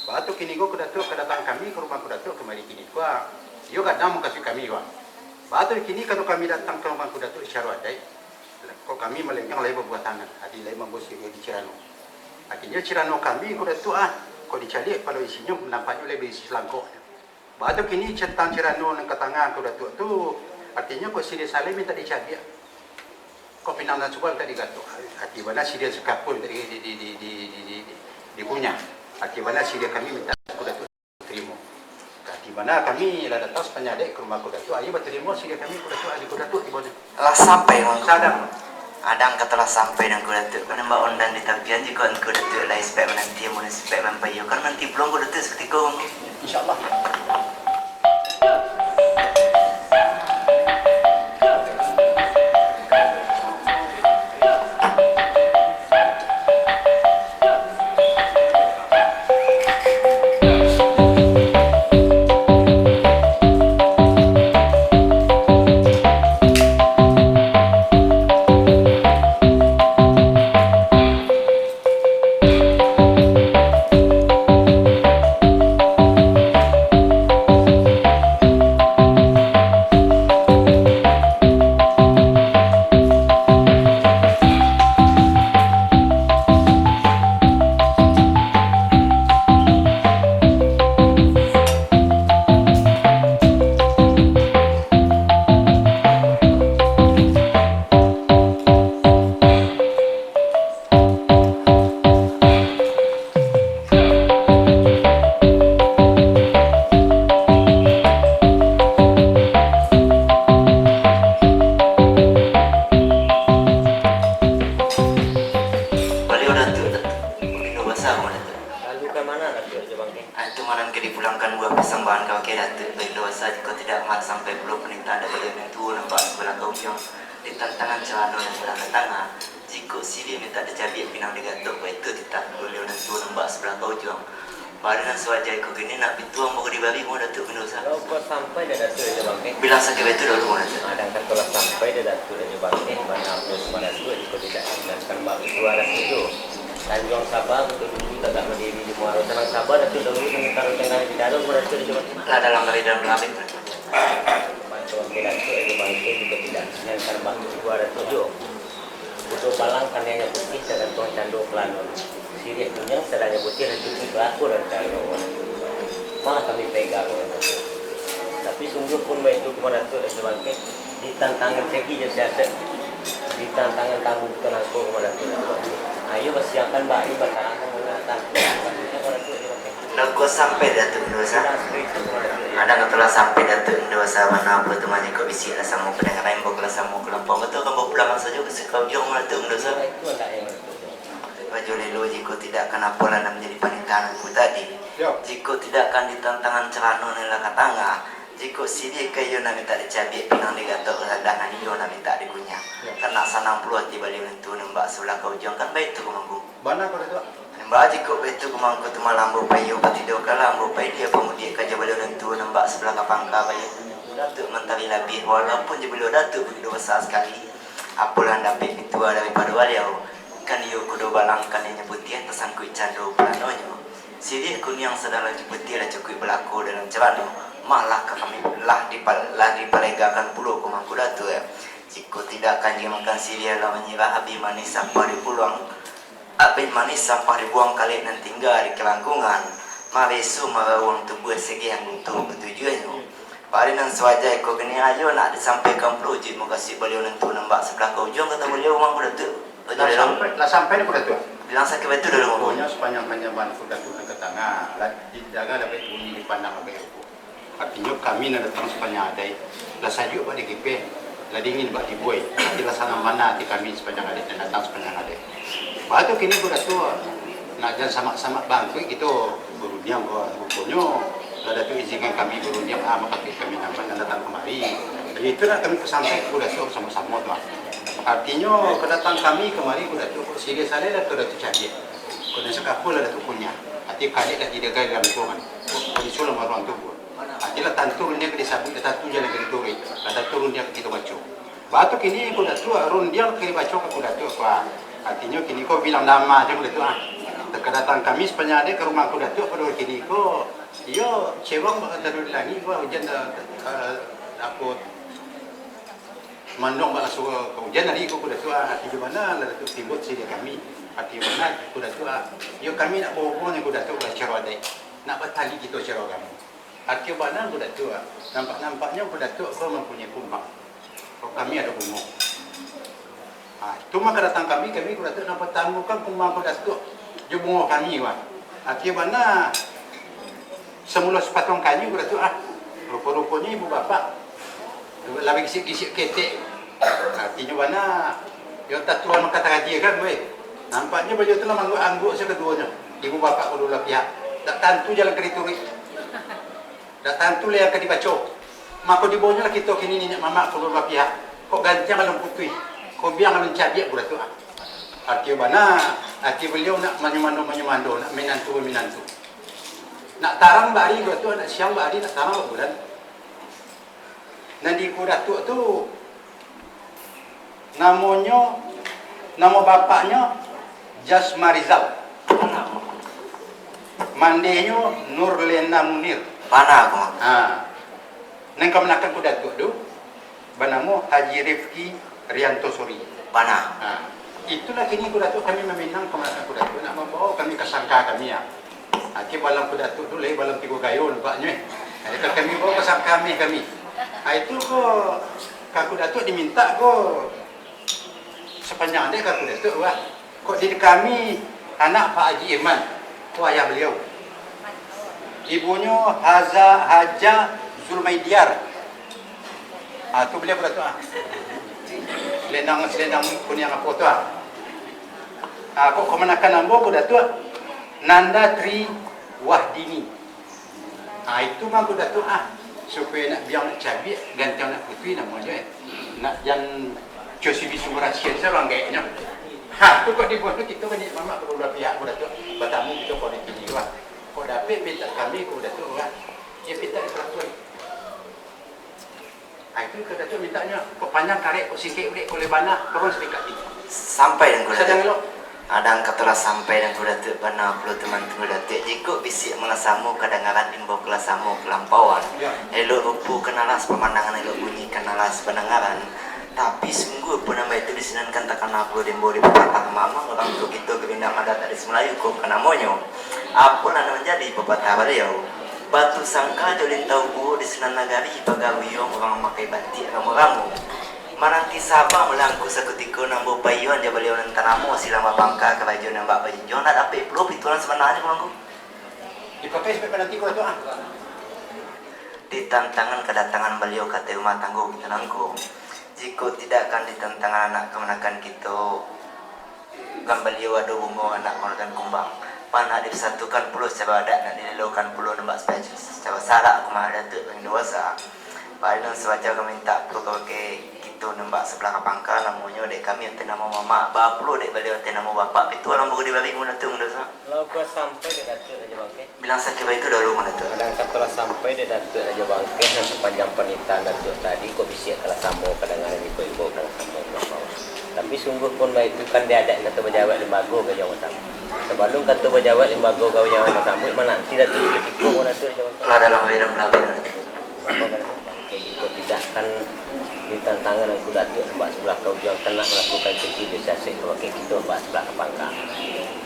Baa tu kini ko Kudatuk kadatang kami ka rumah Kudatuk kamari kini ko, ah. Iyo gadang mukasuik kami ko, ah. Baa tu kini kalau kami datang ka rumah Kudatuk sacaro adaik, kok kami malenggang lai babuah tangan, ati lai mambuek siriah di cirano. Artinyo cirano kami Kudatuk, ah, kok dicaliak kalau isinyo nampaknyo lai baisi salangkok. Baa tu kini centang cirano nan ka tangah Kudatuk tu, artinyo kok siriah salai mintak dicabiak. Kok pinang nan suba mintak digatok. Ati bana siriah sakapun mintak di, di, dikunyah. Ati bana siriah kami mintak Kudatuk tarimo. Ati bana kami lah datang sapanjang adaik ka rumah Kudatuk, ayo batarimo siriah kami Kudatuk, adi Kudatuk tibo ni. Lah sampai, Bang. Sadang. Adang kato lah sampai nan Kudatuk. Kan nambah ondan di tapian, jikok Kudatuk lai sipek mananti, amun sipek mampaiyokan, nanti pulang Kudatuk sakutiko, Bang. Insya Allah. Baliau Datuak, Datuak. Bagindo basa, Datuak. Lalu ka mana, Datuak, jo bangkeh? Ah, itu malam ka dipulangkan buah pasambahan kabake Datuak, Bagindo basa, jikok tidak, mah sampai pulo panitahan dari nan tuo nan bak sabalah ka ujuang, di tantangan carano nan sabalah ka tangah. Jikok siriah mintak dicabiak, pinang digatok, baitu titah baliau nan tuo nan bak sabalah ka ujuang. Pari nan sawaja ko kini nak pituah ambo ka dibari, mah Datuak Bagindo basa. Lah kok sampai dek Datuak jo bangkeh? Bilang sakik baitu dahulu, mah Datuak. Adang kato lah sampai dek Datuak jo bangkeh, bana apo tu mah Datuak, jikok tidak, nan kan bak pituah Datuak jo. Tanjuang Saba, Bukik Bulu, tagak badiri di muaro. Sanang saba Datuak dahulu, nan taruih tangah di dalam, Datuak jo bangkeh. Lah dalam dari dalam labih, Datuak. Bantuan ke Datuak jo bangkeh, jikok tidak, nan kan bak pituah Datuak jo. Buto balang kanai nyo putiah, tagantuang cando kalano. Siriah kunyang sadanyo putiah, rancak balaku rancak. Malah kami pegang. Tapi sungguah pun baitu, kumo Datuak, jo bangkeh, di tantangan segi jo siasek, di tantangan tamu bukan angko, kumo Datuak, jo bangkeh. Ayo basiangkan bari, batarangkan, mangatan. Kumo Datuak, jo bangkeh. Lah kok sampai Datuak Bagindo basa? Adang kato lah sampai Datuak Bagindo basa, mano apo tu mah jikok bisiak lah samo kadangaran, imbau lah samo kalampau, kato ambo pulang sajo ka sakaujuang, mah Datuak Bagindo basa. Rajo Lelo, jikok tidak, kan apolah nan manjadi panitahan Angku tadi? Yo. Jikok tidak, kan di tantangan carano nan lah ka tangah. Jikok siriah ka iyo nan mintak dicabiak, pinang digatok, radah nan iyo nan mintak dikunyah. Yo. Kan nak sanang pulo ati baliau nan tuo nan bak sabalah ka ujuang, kan baitu, Mangku? Bana ko, Datuak. Ba jikok baitu, kumangko tu malam ambo payi, patidokanlah ambo payi di pamudiak ka jo baliau nan tuo nan bak sabalah ka pangka, baia Datuak Mantari Labiah, walaupun jo baliau Datuak bagitu basa sakali, apolah nan dapek pituah daripado baliau, kan iyo kudo balang kan inyo putiah tasangkuik cando paranonyo. Siriah kuniang sadang laju putiah lah cukuik balako dalam calano, malah ka kami lah dipal-, lah dipalegakan pulo kumangko Datuak. Jikok tidak, kanjing makan siriah lah manyirah, abih manih sampah dipuluang, abih manih sampah dibuang, kalek nan tingga di kalangkungan, mareso marauang tubuah, sageh angguto batujuahnyo. Pari nan sawaja iko kini ayo nak disampaikan pulo ujuik mukasuik baliau nan tuo nan bak sabalah ka ujuang, kato baliau, Mangku Datuak. Lah sampai, lah sampai di Mangku Datuak. Bilang sakik baitu dulu, Mangku. Pokoknyo sapanjang-panjang Mangku Datuak nan ka tangah, lah didaga lah baik bunyi, dipandang lah baik rupo. Artinyo kami nan datang sapanjang adaik, lah sajuak bak di kipeh, lah dingin bak di buai, ati lah sanang bana ati kami sapanjang adaik nan datang sapanjang adaik. Baa tu kini Mangku Datuak nak jan samak-samak bangkuik kito barundiang ko, ruponyo lah Datuak izinkan kami barundiang, ah, mukasuik kami nan datang kamari. Jadi itu nak kami pasampai ka Mangku Datuak samo-samo tu, ah. Artinyo kadatang kami kamari Mangku Datuak, kok siriah salai lah tu Datuak cabiak. Kok nan sakapua lah Datuak kunyah. Ati kalek lah tidak gai dalam tuangan. Kok, kok disuruh maruang tu pun. Ati lah tantu rundiang ka disabuik, lah tantu jalan ka dituruik, lah tantu rundiang ka kito baco. Baa tu kini Mangku Datuak, rundiang ka dibaco ka Mangku Datuak ko, ah. Artinyo kini ko bilang dama se Mangku Datuak, ah. Kadatang kami sapanjang adaik ka rumah Mangku Datuak pado kini ko, iyo, cewang bak taruih di langik ko, ujan da-, eh, apo, manduang bak laso ka ujan tadi ko, Mangku Datuak, ah. Artinyo bana lah Datuak timbun siriah kami. Artinyo bana Mangku Datuak, ah. Iyo kami nak baubung jo Mangku Datuak bacaro adaik, nak batali kito caro agamo. Artinyo bana Mangku Datuak, nampak-nampaknyo Mangku Datuak ko mampunyoi kumbang. Kok kami ado bungo. Ha, itu mah kadatang kami, kami Mangku Datuak nan patanggukan kumbang Mangku Datuak jo bungo kami, wah. Artinyo bana, samulo sapatuang kayu Mangku Datuak, ah. Rupo-ruponyo ibu bapak lah bagisik-gisik ketek. Artinyo bana, yo tatuan mangkatarajiakan, weh. Nampaknyo baliau tu lah maangguak-angguak sakaduonyo, ibu bapak kaduo balah pihak. Dak tantu jalan ka dituruik. Dak tantu lai nan ka dibaco. Mako dibawonyo lah kito kini niniak mamak kaduo balah pihak. Kok gantiang alun putuih, kok biang alun cabiak Mangku Datuak, ah. Artinyo bana, ati baliau nak manyumando-manyumando, nak minantu-minantu. Nak tarang bak ari Mangku Datuak, nak siang bak ari, nak tarang bak bulan. Nan di Mangku Datuak tu, namonyo, namo bapaknyo Jasma Rizal. Mandehnyo Nurlena Munir. Bana ko, Mak. Ha. Nan kamanakan Mangku Datuak tu banamo Haji Rifki Rianto Suri. Bana. Ha. Itulah kini Mangku Datuak kami maminang kamanakan Mangku Datuak nak mambawo kami ka sangka kami, ah. Aki balang Mangku Datuak tu lai balang tigo gayo nampaknyo, eh. Jadi ka kami bawo ka sangka ameh kami. Ha, itu ko ka Mangku Datuak dimintak ko sapanjang adaik ka Mangku Datuak, wah. Kok diri kami anak Pak Haji Iman, tu ayah baliau. Ibunyo Haza-, Haja Zulmaidiar. Ah, tu baliau Mangku Datuak, ah. Selendang, selendang kuniang apo tu, ah. Ah, kok kamanakan ambo Mangku Datuak, Nanda Tri Wahdini. Ha, itu mah Mangku Datuak, ah. Supayo nak biang nak cabiak, gantiang nak putuih namonyo, eh. Nak jan co si bisu marasian se urang gaeknyo. Ha, tu kok dibuek tu kito kan mamak kaduo balah pihak Mangku Datuak. Batamu kito kok di sini, wah. Kok dapek mintak kami Mangku Datuak, wah. Iyo mintak di peraturan. Ah, itu Mangku Datuak mintaknyo, kok panjang karek, kok singkek urek, kok leba nak, turun sadikit. Sampai Mangku Datuak. Sadang elok. Adang katolah sampai Mangku Datuak, bana pulo teman Mangku Datuak. Jikok bisiak malah samo kadangaran, imbau kalah samo kalampauan. Ya. Elok rupo kan alas pamandangan, elok bunyi kan alas pandangaran. Tapi sungguah pun nan baitu di sinan kan takana pulo dek ambo di papatah mamang urang tuo kito, Gabinda Madat Adat Melayu ko kan namonyo. Apolah nan manjadi papatah baliau. Batu sangka jo lintau guo di sinan nagari, pagaruyuang urang mamakai batiak ramo-ramo. Mananti saba malangkuah sakutiko nan bapayuan jo baliau nan tanamo silang bapangka karajo nan bak bajinjuang, nak dapek pulo pituah nan sabananyo, Mangku. Dipakai sampai mananti ko tu, ah. Di tantangan kadatangan baliau ka ateh rumah tanggo kito nangko. Jikok tidak kan di tantangan anak kamanakan kito, kan baliau ado bungo anak kamanakan kumbang. Pan nak disatukan pulo sacaro adat, nak dilelokan pulo nan bak sacaro, sacaro sarak, kumaha Datuak Pangindu Basa. Paliang sawajar ka mintak pulo kabake kito Nembak sabalah ka pangka, namonyo dek kami ateh namo mamak, bapulo dek baliau ateh namo bapak, pituah lah ambo ka dibari ka Datuak Angku Datuak. Lah ka sampai dek Datuak Rajo Bangkeh. Bilang sakian baitu dahulu ka Datuak. Kadang kato lah sampai dek Datuak Rajo Bangkeh, nan sapanjang panitahan Datuak tadi, kok bisiak kalah samo, kadangaran imbau-imbau kalah samo, kalah samo. Tapi sungguah pun baitu kan di adat kato bajawek limbago ka jauah samo. Sabalun kato bajawek limbago ka jauah samo, mananti Datuak sakutiko ka Datuak Rajo Bangkeh. Lah dalam bidang Mako kan, jikok tidak kan di tantangan Angku Datuak nambak sabalah ka ujuang, kan nak malakukan sigi di sasek kabake kito nambak sabalah ka pangka.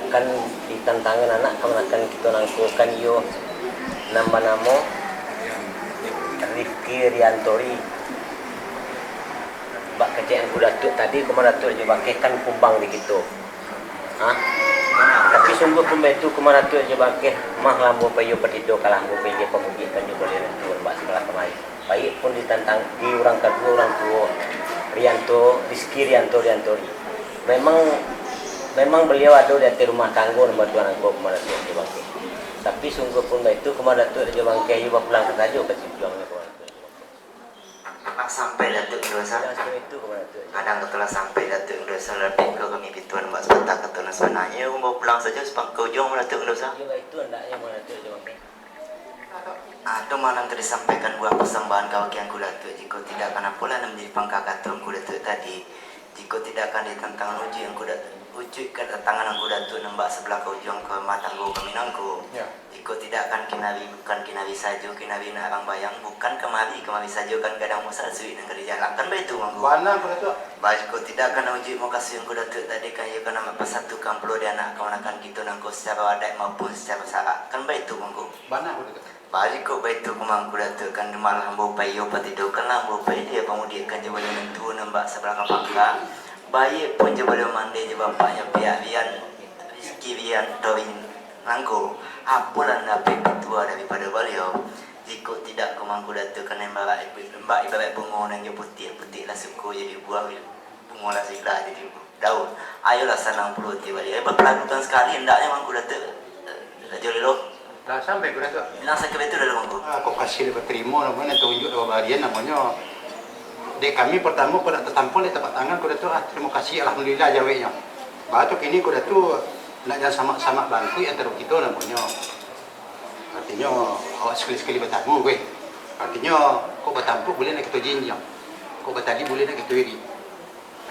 Kan di tantangan anak kamanakan kito nangko kan iyo nan banamo Rifki Riantori. Bak kecek Angku Datuak tadi, Kumandan Datuak Rajo Bangkeh kan kumbang di kito. Ha? Tapi sungguah pun baitu, Kumandan Datuak Rajo Bangkeh, mah lah ambo paiyo patido, kalah ambo paiyo pamudiak kan jo baliau nan tuo nambak sabalah kamari. Baiak pun ditantang di urang kaduo, urang tuo, Rianto, Rizki Rianto, Rianto Ri. Memang, memang baliau ado di ateh rumah tanggo nan batuan angko, Kumandan Datuak Rajo Bangkeh. Tapi sungguah pun baitu, Kumandan Datuak Rajo Bangkeh iyo bapulang ka sajo ka tujuannyo, Kumandan Datuak Rajo Bangkeh. Lah sampai Datuak Angku Datuak. Lah sampai tu, Kumandan Datuak. Kadang kato lah sampai Datuak Angku Datuak, lah beko kami pituah nambak sapatah kato nan sabananyo, ambo pulang sajo sapangka ujuang, Kumandan Datuak Angku Datuak. Iyo, baitu andaknyo, Kumandan Datuak Rajo Bangkeh. Ah, tu mah nan ka disampaikan buah pasambahan kabake Angku Datuak, jikok tidak kan apolah nan manjadi pangka kato Angku Datuak tadi. Jikok tidak kan di tantangan ujuik Angku Dat-, ujuik ka tantangan Angku Datuak nambak sabalah ka ujuang ka rumah tanggo kami nangko. Ya. Jikok tidak kan kinari, bukan kinari sajo, kinari nak rang bayang, bukan kamari, kamari sajo kan gadang musasuik nan ka dijalankan, baitu Angku. Bana, Angku Datuak. Bah, jikok tidak kan ujuik mukasuik Angku Datuak tadi kan iyo kan nambak pasatukan pulo di anak kamanakan kito nangko sacaro adat maupun sacaro sarak, kan baitu Angku. Bana, Angku Datuak. Bah, jikok baitu, Kumandan Angku Datuak, kan malah ambo paiyo patido, kan lah ambo paiyo pamudiak kan jo baliau nan tuo nambak sabalah ka pangka. Baiak pun jo baliau mandeh jo bapaknyo pihak Rian, Rizki Rianto Ri nangko, apolah nan dapek pituah daripado baliau. Jikok tidak, Kumandan Angku Datuak, kan ibarat, ibarat bungo nan jo putiak, putiak lah suko jadi buah, bungo lah sirah jadi daun. Ayolah sanang pulo ati baliau. Eh, bapalagukan sakali andaknyo Angku Datuak, eh, Rajo Lelo. Lah sampai Angku Datuak. Bilang sakali itu dulu, Angku. Ah, kok kasih lah batarimo namonyo, nan taunjuak lah babarian namonyo. Dek kami partamo kok nak tatampol di tapak tangan Angku Datuak, ah, tarimo kasih, alhamdulillah jaweknyo. Bah tu kini Angku Datuak, nak jan samak-samak bangkuik antaro kito namonyo. Artinyo, awak sakali-sakali batamu, weh. Artinyo, kok batampuak buliah nak kito jinjiang. Kok batali buliah nak kito irik.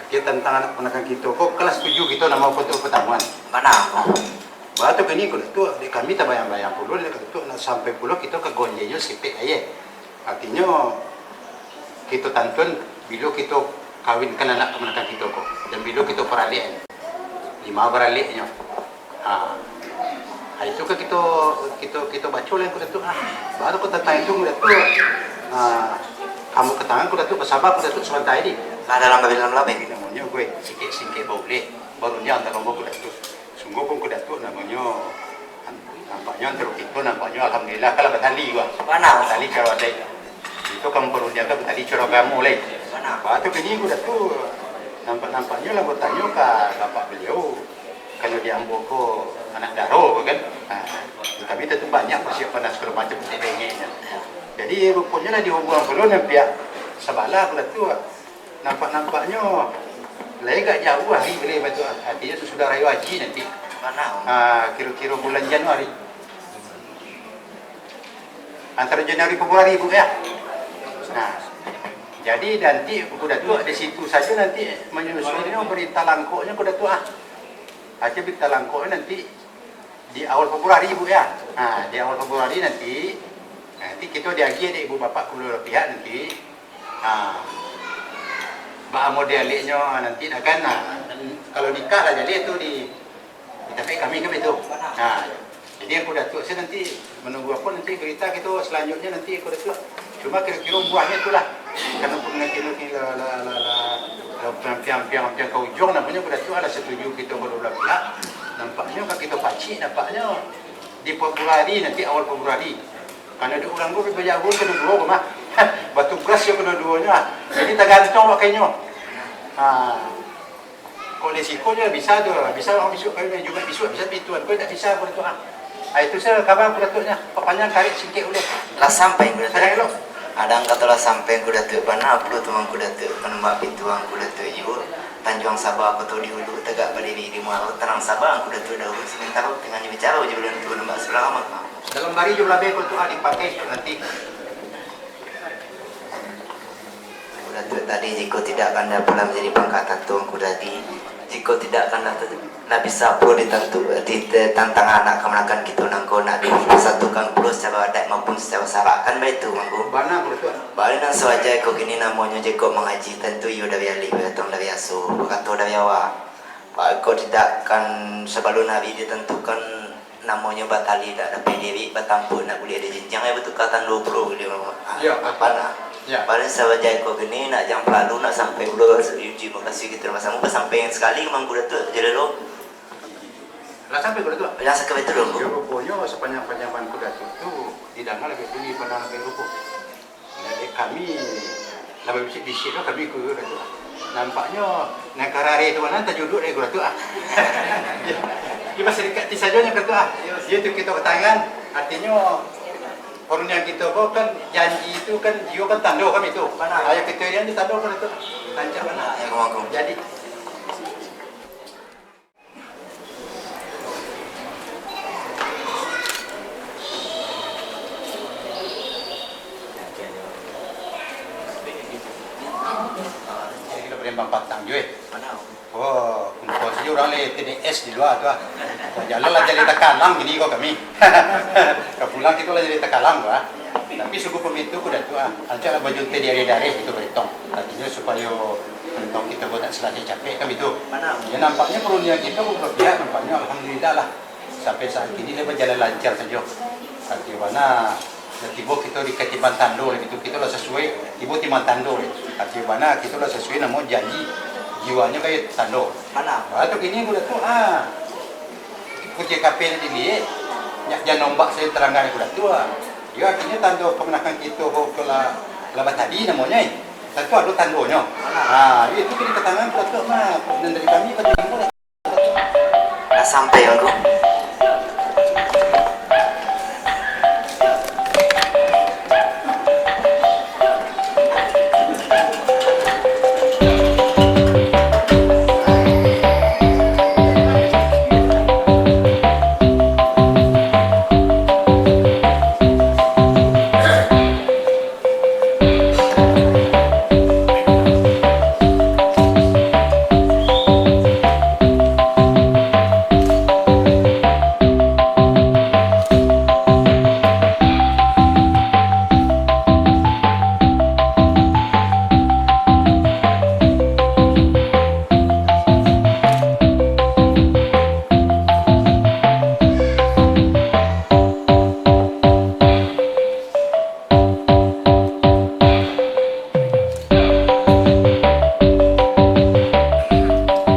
Artinyo, tantang anak kamanakan kito ko, kalah satuju kito namo ko untuak patamuan. Bana. Bah tu kini Angku Datuak, dek kami tabayang-bayang pulo, dek Angku Datuak nak sampai pulo kito ka gonjenyo sipek aia. Artinyo, kito tantuan bilo kito kawinkan anak kamanakan kito ko, dan bilo kito paraliak. Limo baraliaknyo. Ha. Ha, itu kan kito, kito, kito baco lah Angku Datuak, ha. Baru ko tantang itu Angku Datuak. Ha. Ambo ka tangan Angku Datuak, basaba Angku Datuak sabanta ini. Lah dalam babilang lah, Bang. Namonyo gue singkek-singkek bauleh, barundiang antaro ambo Angku Datuak. Sungguah pun Angku Datuak namonyo, nampaknyo antaro kito, nampaknyo alhamdulillah, kalah batali gua. Bana. Batali caro adaik. Itu kan barundiang kan batali caro agamo, lai. Bana. Bah tu kini Angku Datuak, nampak-nampaknyo lah batanyo ka bapak baliau. Kalau di ambo ko anak daro ko kan. Ha. Tapi tantu banyak parsiapan nan sagalo macam untuak bengeknyo. Jadi ruponyo lah dihubungan pulo nan pihak sabalah pulo tu. Nampak-nampaknyo lai agak jauah hari boleh batu. Artinyo sasudah rayo haji nanti. Ha, kiro-kiro bulan Januari. Antaro Januari Februari, Bu, ya. Nah, jadi nanti Angku Datuak di situ sajo nanti manyusunnyo berita langkoknyo Angku Datuak, ah. Aja berita langkoknyo nanti di awal Februari, Bu, ya. Nah, di awal Februari nanti, nanti kito diagiah dek ibu bapak kedua belah pihak nanti. Nah, baa model aleknyo nanti dah kan. Nah, kalau nikah lah jadi tu di Tapi kami kan itu. Nah, jadi Angku Datuak sajo nanti manunggu apo nanti berita kito selanjutnyo nanti Angku Datuak. Cuma kiro-kiro buahnyo itulah. Karano pun nanti, nanti lah, lah, lah, lah, lah, piang, piang, piang, piang ka ujuang namonyo Angku Datuak lah setuju kito kedua belah pihak. Nampaknyo kan kito pacik, nampaknyo di Februari nanti, awal Februari. Karano di urang ko bajauah ka duo ko mah. Batugas yo ka duo-duonyo ah. Jadi tagantuang wak ka inyo. Ha. Kok resiko nyo bisa tu, bisa urang bisuak kawin Jumaik bisuak, bisa pintuan, kok indak bisa Angku Datuak ah. Ah, itu sajo kaba Angku Datuak nyo, papanjang karek singkek ulun. Lah sampai Angku Datuak. Sadang elok. Kadang kato lah sampai Angku Datuak bana, pulo tu Angku Datuak, panambak pintu Angku Datuak iyo, Tanjuang Saba Koto Dihulu, tagak badiri di muaro, Tanang Saba Angku Datuak dahulu, samantaro tangah nyo bicaro jo ulun tu nambak sabalah mah. Dalam bari jo balabeh Angku Datuak ah dipakai untuak nanti. Angku Datuak tadi, jikok tidak kandak pulang jadi pangka tantu Angku tadi, jikok tidak kandak te-, Ndak bisa pulo ditantu, di, di, tantang anak kamanakan kito nangko nak dipasatukan pulo sacaro adat maupun sacaro sarak, kan baitu, Mangku? Bana, Mangku. Bari nan sawaja iko kini namonyo jikok mangaji, tantu iyo dari alih, baitu dari aso, bakato dari awak. Kok tidak kan sabalun ari ditantukan namonyo batali nak dapek diri, batampuak nak buliah dijinjiang, yo batuka tando pulo, gitu. Iyo. Apa nak? Iyo. Bari sawaja iko kini nak jan palalu, nak sampai pulo uji mukasuik kito basamo, basampai sakali ka Mangku Datuak, Rajo Lelo. Lah sampai Mangku Datuak? Lah sampai tu dulu. Yo, ruponyo sapanjang-panjang Mangku Datuak tu didanga labiah tinggi, pandang labiah rupo. Nah, dek kami, labiah bisi-bisi lah kami ku Datuak. Nampaknyo, nan karari tu mana tajuduak dari Mangku Datuak ah. Yo, basarikati sajo nyo Mangku Datuak ah. Yo, tu kito katangan, artinyo, parundiangan kito ko kan, janji tu kan, jiwa kan tando kan itu. Bana. Ayo kito irian di tando kan itu. Rancak bana. Yo, Mangku. Jadi. Jadi, kito Palembang patang juo, eh. Oh, untuang sajo urang lai T D S di lua tu ah. Jalan lah jaleh takalang kini ko kami. Ka pulang kito lah jaleh takalang tu ah. Tapi sungguahpun itu Mangku Datuak ah. Rancak lah bajuntai di ari dareh kito baetong. Artinyo supayo untuang kito ko tak salasai capek kan itu. Yo, nampaknyo parundiangan kito babuah pihak, nampaknyo alhamdulillah lah. Sampai saat kini lai bajalan lancar sajo. Artinyo bana, lah tibo kito di katimbang tando lai, kito, kito lah sasuai, tibo timbang tando lai. Artinyo bana, kito lah sasuai namo janji, jiwanyo kaya tando. Bana. Baitu kini Mangku Datuak, ah. Kunci kapel diliek, nyak jan ombak sajo tarangkan Mangku Datuak, ah. Yo, artinyo tando kamanakan kito ko lah, lah batali namonyo, eh. Tantu ado tandonyo. Bana. Ah, itu kini katangan Mangku Datuak mah, nan dari kami batarimo lah. Lah sampai, Mangku.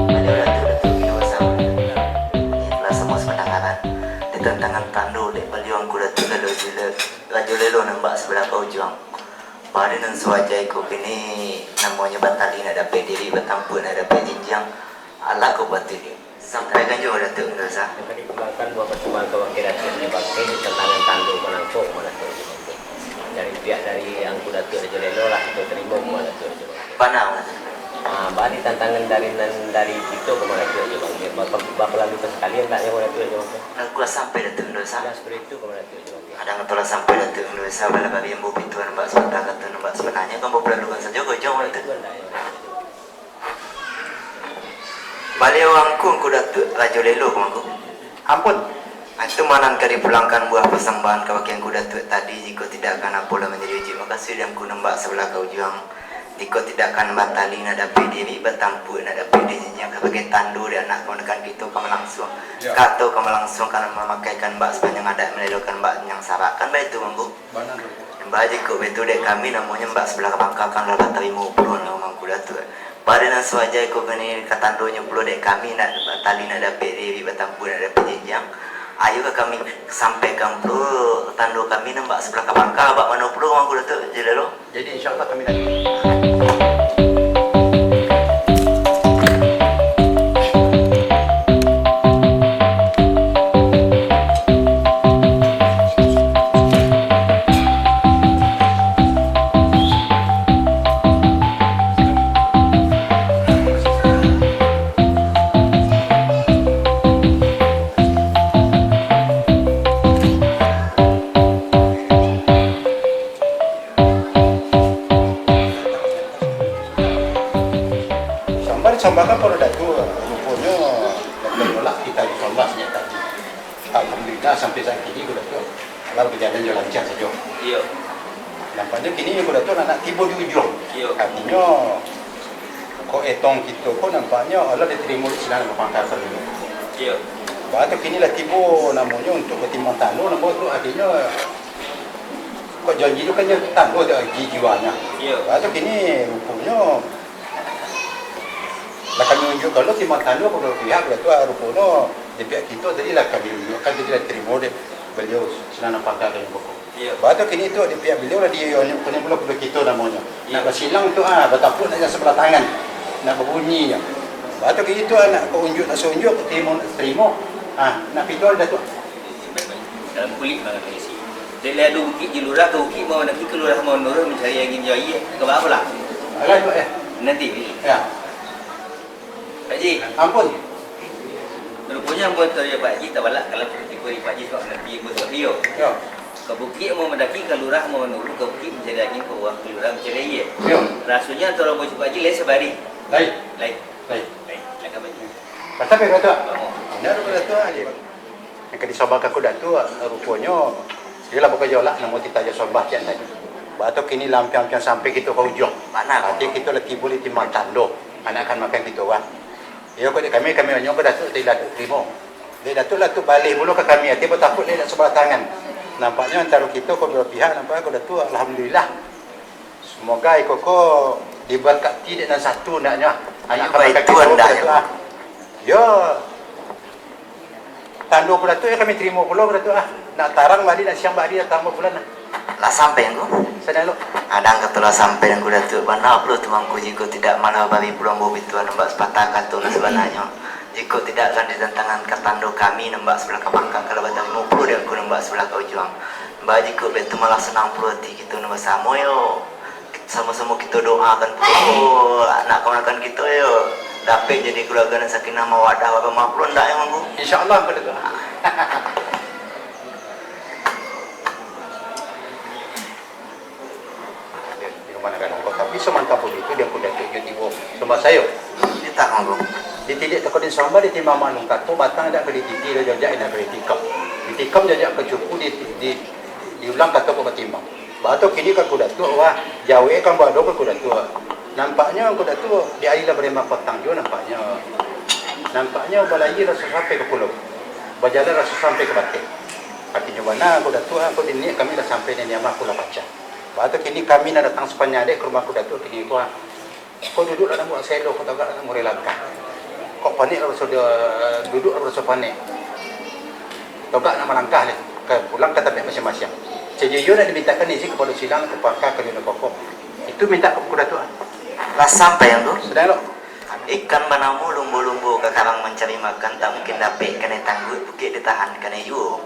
Baliau Datuak, Datuak Gino Basau, lah samo sapandangaran di tantangan tando dek Baliau Angku Datuak Lelo Jile-, Rajo Lelo nambak sabalah ka ujuang. Bari nan sawaja iko kini namonyo batali nak dapek diri, batampuak nak dapek jinjiang, alah ko patuik. Sampaikan juo Datuak Gino Basau. Maka dikembangkan buah pertimbangan ka wakil Datuak nyo bakeh di tantangan tando manangko, Datuak. Dari pihak dari Angku Datuak Rajo Lelo lah kito tarimo, Datuak. Bana, Datuak. Ah, bari tantangan dari nan dari kito ka Datuak Rajo Bangkeh. Bapa-, bapalalu ka sakalian tak nyo Datuak Rajo Bangkeh? Angku lah sampai Datuak Gino Basau. Lah seperti itu ka Datuak Rajo Bangkeh. Kadang tu lah sampai Datuak Gino Basau, bala bari ambo pintu nambak sabanta kato nambak sabananyo, kan bapalalukan sajo ka ujuang Datuak. Itu andak nyo Datuak. Baliau Angku, Angku Datuak Rajo Lelo ko, Mangku. Ampun. Ah, itu ma nan ka dipulangkan buah pasambahan ka bakeh Angku Datuak tadi, jikok tidak kan apo lah manjadi uji mukasuik di Angku nambak sabalah ka ujuang. Jikok tidak kan batali nak dapek diri, batampuak nak dapek dijinjiang, sabagai tando di anak kamanakan kito ka malangsuang. Yo. Kato ka malangsuang, ka mamakaikan bak sapanjang adat, malelokan bak nan sarak. Kan baitu, Mangku? Bana, Mangku. Baa jikok baitu dek kami, namonyo nambak sabalah ka pangka kan lah batarimo pulo namo Mangku Datuak. Bari nan sawaja iko kini ka tandonyo pulo dek kami, nak batali nak dapek diri, batampuak nak dapek jinjiang. Ayo ka kami sampaikan pulo tando kami nambak sabalah ka pangka, bak mano pulo Mangku Datuak Rajo Lelo. Jadi, insya Allah kami nanti. Ko Datuak, alah bajalan jo lancar sajo. Iyo. Nampaknyo kini ko Datuak nak, nak tibo di ujuang. Iyo. Artinyo, kok etong kito ko nampaknyo alah ditarimo di sinan pangka ko dulu. Iyo. Baa tu kini lah tibo namonyo untuak batimbang tando, namo tu artinyo, kok janji tu kan jo tando tu, ji-, jiwanyo. Iyo. Baa tu kini ruponyo lah kami unjuakkan lo timbang tando ka baliau pihak, baliau tu, ah, ruponyo di pihak kito tadi lah kami unjuakkan, tadi lah tarimo dek baliau sinan pangka ko. Iyo. Baa tu kini tu di pihak baliau lah di, unjuakkan pulo ka kito namonyo. Iyo. Nak basilang tu, ah, batapuak nak jo sabalah tangan. Nak babunyi nyo. Baa tu kini tu, ah, nak ka unjuak, nak saunjuak, ka tarimo, nak tarimo. Ah, nak pito Datuak. Dalam kulik mah ka isi. Dek lah ado bukik di lurah, ka bukik mah mandaki, ka lurah mah manurun, mancari angin jo aia, ka baa pulo? Alah, Pak, yo. Nanti, Pak Ji. Yo. Pak Ji. Ampun. Ruponyo ampun tadi Pak Ji, tabalak kalau tibo di Pak Ji, sabab nanti ibu sabab iyo. Yo. Ka bukik mah mandaki, ka lurah mah manurun, ka bukik mancari angin, ka lurah, ka lurah mancari aia. Yo. Rasonyo antaro Pak Ji lai sabari. Lai. Lai. Lai. Lai. Silakan, Pak Ji. Patah, Pak Datuak. Bangun. Bana, Pak Datuak. Nan ka disombahkan ko Datuak, ruponyo, iyolah, bukajolak namo titah jo sombah ciek tadi. Baa tu kini lampiang-lampiang sampai kito ka ujuang. Bana. Arti kito lah tibo di timbang tando, anak kan makan kito, wah. Iyo, kok dek kami, kami onyo ko Datuak, tadi lah Datuak tarimo. Dek Datuak lah tu baleh pulo ka kami, arti batapuak lai nak sabalah tangan. Nampaknyo antaro kito ko dua pihak, nampaknyo ko Datuak, alhamdulillah. Semoga iko ko dibarkati dek nan satu andaknyo. Anak Iyo, kan makan baitu kito ko andaknyo. Datuak, ah. Yo. Tando ko Datuak, yo, kami tarimo pulo ko Datuak, ah. Nak tarang bari, nak siang bari, nak tarang bulan, ah. Lah sampai, Ngku? Sadang lo. Adang kato lah sampai, Ngku Datuak. Bana pulo tu, Ngku, jikok tidak malah babi pulang bawa bituan nambak sapatah kato lah sabananyo. Jikok tidak kan ditantangan ka tando kami nambak sabalah ka pangka, kalau batarimo pulo dek Ngku nambak sabalah ka ujuang. Baa jikok baitu malah sanang pulo ati kito nan basamo, yo. Samo-samo kito doakan pulo anak kamanakan kito, yo, dapek jadi kaluarga nan sakinah mawaddah warahmah pulo, ndak, yo, Ngku? Insya Allah, Ngku Datuak. Di rumah nagara ko, tapi samantang pun itu, di Ngku Datuak jo tibo sombah sayo. Di tah, Ngku. Ditiliak takadin sombah, ditimbang malung kato, batang dak ka dititi, jajak indak ka ditikam. Ditikam jajak ka cupu, di, di, diulang kato kok batimbang. Baa tu kini ka Ngku Datuak, wah, jawek kan bado ka Ngku Datuak. Nampaknyo Ngku Datuak di ari lah barembang patang juo nampaknyo. Nampaknyo balayia raso sampai ka pulau. Bajalan raso sampai ka bateh. Artinyo bana Ngku Datuak, ko diniak kami lah sampai di Niamah, ko lah pacah. Baa tu kini kami nan datang sapanjang dek ka rumah Ngku Datuak kini ko, ah. Ko duduak lah nak buek selo, ko tagak lah nak mureh langkah. Kok panek lah raso dia, duduak lah raso panek. Tagak nak malangkah lai, ka pulang ka tampek masiang-masiang. Sajujur nak dimintakan izin kapado silang, ka pangka, ka lino pokok. Itu mintak ka Ngku Datuak. Lah sampai, Ngku? Sadang lo. Ikan banamo lumbo-lumbo ka karang mancari makan, tak mungkin dapek kanai tangguik, bukik ditahan kanai juo.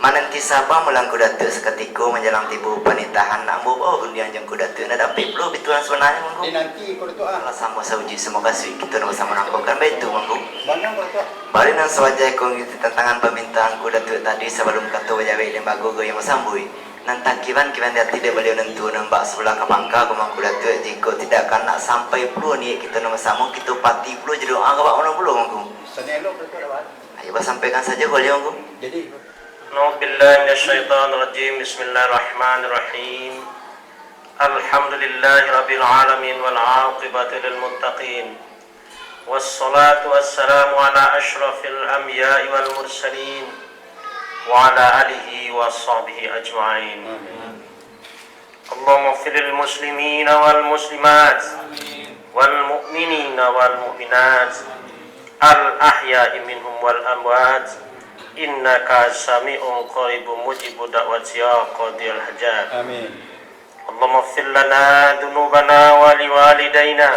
Mananti saba mulo Ngku Datuak sakatiko, manjalang tibo panitahan, nak ambo bao rundiang jo Ngku Datuak, nak dapek pulo bituan sabananyo, Ngku. Dinanti, Ngku Datuak, ah. Lah samo saujuik samo kasuik, kito nan basamo nangkokan baitu, Ngku. Bana, Ngku Datuak. Bari nan sawaja ko ngikuti tantangan pamintaan Ngku Datuak tadi, sabalum kato bajawek limbago goyang basambuik. Nan takiban-kiban di ati dek baliau nan tuo nan bak sabalah ka pangka ko mah Ngku Datuak, jikok tidak kan nak sampai pulo niaik kito nan basamo, kito pati pulo jo doa ka bak mano pulo, Ngku? Sanai elok, Ngku Datuak, dah, Wan. Ayo, basampaikan sajo ka baliau, Ngku. Jadi, A'udzubillahi minasyaitonirrajim. Bismillahirrahmanirrahim. Alhamdulillahirabbil alamin wal aqibatu lil muttaqin. Wassalatu wassalamu ala asyrafil anbiya'i wal mursalin wa ala alihi wa sahbihi ajma'in. Amin. Allahumma ighfir lil muslimina wal muslimat wal mu'minina wal mu'minat al ahya'i minhum wal amwat, innaka sami'un qaribun mujibud da'wat ya qadiyal hajat. Amin. Allahumma ighfir lana dzunubana wa liwalidaina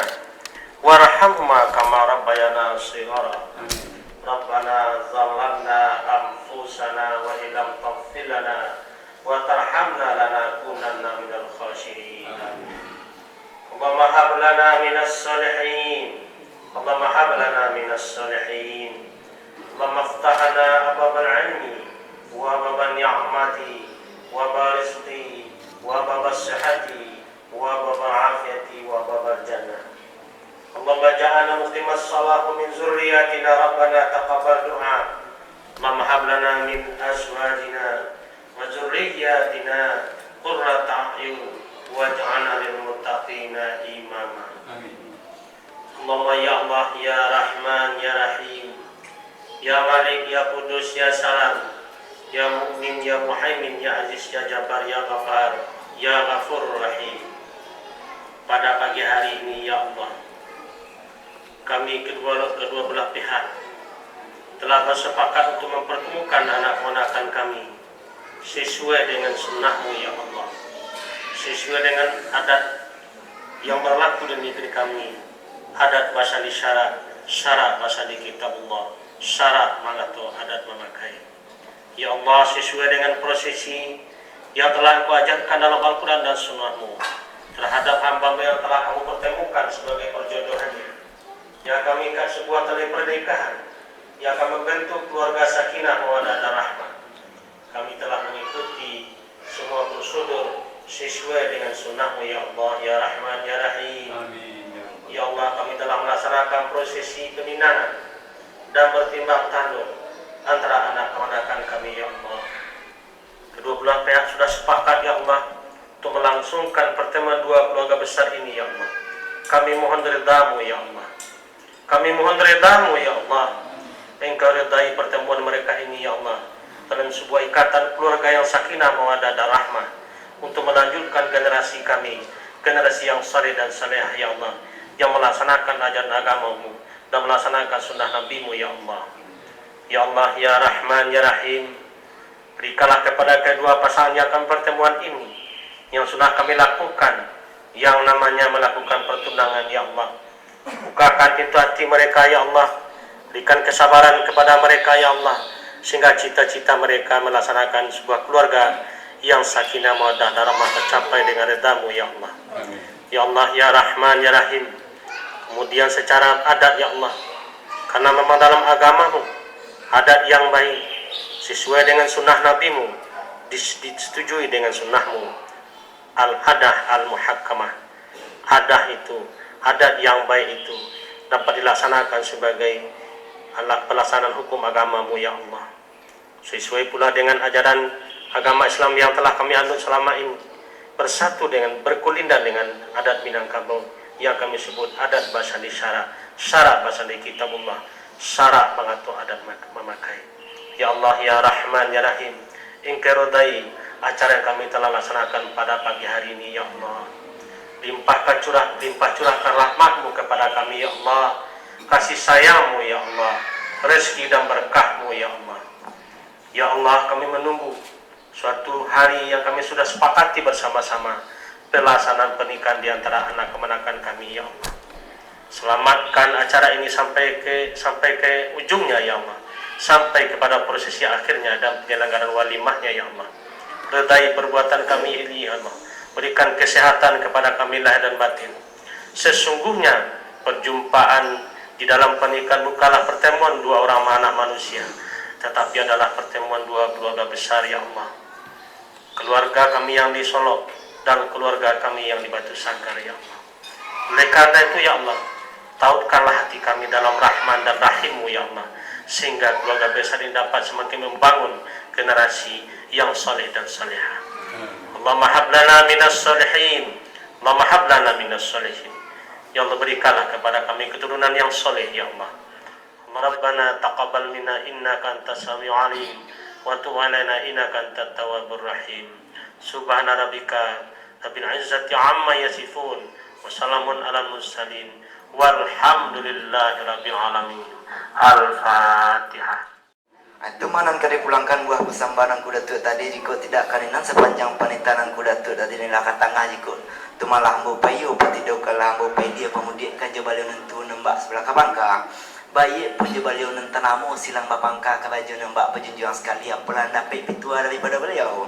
warhamhuma kama rabbayana shighara. Amin. Rabbana zalamna anfusana wa illam taghfir lana wa tarhamna lanakunanna minal khasirin. Amin. Allahumma hab lana minas salihin. Allahumma hab lana minas salihin. Allahumma iftah lana abwabal ilmi wa abwaban ni'mati wa abwabal rizqi wa abwabas sihhati wa abwabal afiyati wa abwabal jannah. Allahumma ja'alna muqimas shalah wa min dzurriyyatina, Rabbana taqabbal du'a. Allahumma hab lana min azwajina Atina qurrata a'yun waj'alna lil muttaqina imama. Amin. Allahumma ya Allah, ya Rahman, ya Rahim, ya Malik, ya Qudus, ya Salam, ya Mukmin, ya Muhaimin, ya Aziz, ya Jabbar, ya Ghaffar, ya Ghafur Rahim. Pada pagi hari ini, ya Allah, kami kedua, kedua belah pihak telah bersepakat untuk mempertemukan anak keponakan kami sesuai dengan sunnah-Mu, ya Allah, sesuai dengan adat yang berlaku di negeri kami, adat basandi syarak, syarak basandi Kitabullah, syarak mangato adat mamakai. Ya Allah, sesuai dengan prosesi yang telah Engkau ajarkan dalam Al-Quran dan Sunnah-Mu terhadap hamba-Mu yang telah Kamu pertemukan sebagai perjodohannya, yang akan mengikat sebuah tali pernikahan, yang akan membentuk keluarga sakinah mawaddah dan rahmah. Kami telah mengikuti semua prosedur sesuai dengan sunnah-Mu, ya Allah, ya Rahman, ya Rahim. Amin, ya Allah. Ya Allah, kami telah melaksanakan prosesi peminangan dan bertimbang tanduk antara anak keponakan kami, ya Allah. Kedua belah pihak sudah sepakat, ya Allah, untuk melangsungkan pertemuan dua keluarga besar ini, ya Allah. Kami mohon ridha-Mu, ya Allah. Kami mohon ridha-Mu, ya Allah. Engkau ridai pertemuan mereka ini, ya Allah, dalam sebuah ikatan keluarga yang sakinah mawaddah dan rahmah, untuk melanjutkan generasi kami, generasi yang saleh dan salehah, ya Allah, yang melaksanakan ajaran agama-Mu dan melaksanakan sunnah Nabi-Mu, ya Allah. Ya Allah, ya Rahman, ya Rahim, berikanlah kepada kedua pasangan yang akan pertemuan ini, yang sudah kami lakukan, yang namanya melakukan pertunangan, ya Allah. Bukakan pintu hati mereka, ya Allah. Berikan kesabaran kepada mereka, ya Allah, sehingga cita-cita mereka melaksanakan sebuah keluarga yang sakinah mawaddah dan rahmah tercapai dengan ridha-Mu, ya Allah. Amin. Ya Allah, ya Rahman, ya Rahim. Kemudian secara adat, ya Allah, karena memang dalam agama-Mu, adat yang baik, sesuai dengan sunnah Nabi-Mu, dis-, disetujui dengan sunnah-Mu. Al-adah al-muhakkamah. Adah itu, adat yang baik itu, dapat dilaksanakan sebagai alat pelaksanaan hukum agama-Mu, ya Allah. Sesuai pula dengan ajaran agama Islam yang telah kami anut selama ini, bersatu dengan, berkulindan dengan adat Minangkabau yang kami sebut adat basandi syarak, syarak basandi Kitabullah, syarak mangato adat mak-, mamakai. Ya Allah, ya Rahman, ya Rahim, Engkau ridai acara yang kami telah laksanakan pada pagi hari ini, ya Allah. Limpahkan curah, limpah curahkan rahmat-Mu kepada kami, ya Allah. Kasih sayang-Mu, ya Allah. Rezeki dan berkah-Mu, ya Allah. Ya Allah, kami menunggu suatu hari yang kami sudah sepakati bersama-sama, pelaksanaan pernikahan di antara anak keponakan kami, ya Allah. Selamatkan acara ini sampai ke, sampai ke ujungnya, ya Allah. Sampai kepada prosesi akhirnya dan penyelenggaraan walimahnya, ya Allah. Ridai perbuatan kami ini, ya Allah. Berikan kesehatan kepada kami lahir dan batin. Sesungguhnya, perjumpaan di dalam pernikahan bukanlah pertemuan dua orang anak manusia, tetapi adalah pertemuan dua keluarga besar, ya Allah. Keluarga kami yang di Solok dan keluarga kami yang di Batu Sangkar, ya Allah. Oleh karena itu, ya Allah, tautkanlah hati kami dalam Rahman dan Rahim-Mu, ya Allah, sehingga keluarga besar ini dapat semakin membangun generasi yang saleh dan salehah. Allahumma hab lana minas salihin. Allahumma hab lana minas salihin. Ya Allah, berikanlah kepada kami keturunan yang saleh, ya Allah. Rabbana taqabbal minna innaka antas samiul alim, wa tub alaina innaka antat tawwabur rahim. Subhana rabbika rabbil izzati amma yasifun, wa salamun alal mursalin, walhamdulillahi rabbil alamin. Al-Fatihah. Ah, tu mah nan ka dipulangkan buah pasambahan Angku Datuak tadi, jikok tidak kaninan sapanjang panitahan Angku Datuak tadi ni lah ka tangah jikok. Tu mah lah ambo payi, patidokanlah ambo payi dia pamudiak ka jo baliau nan tuo nembak sabalah ka bangka. Baiak pun jo baliau nan tanamo silang bapangka ka bajo nembak bajunjuang sakali, apolah nan dapek pituah daripado baliau.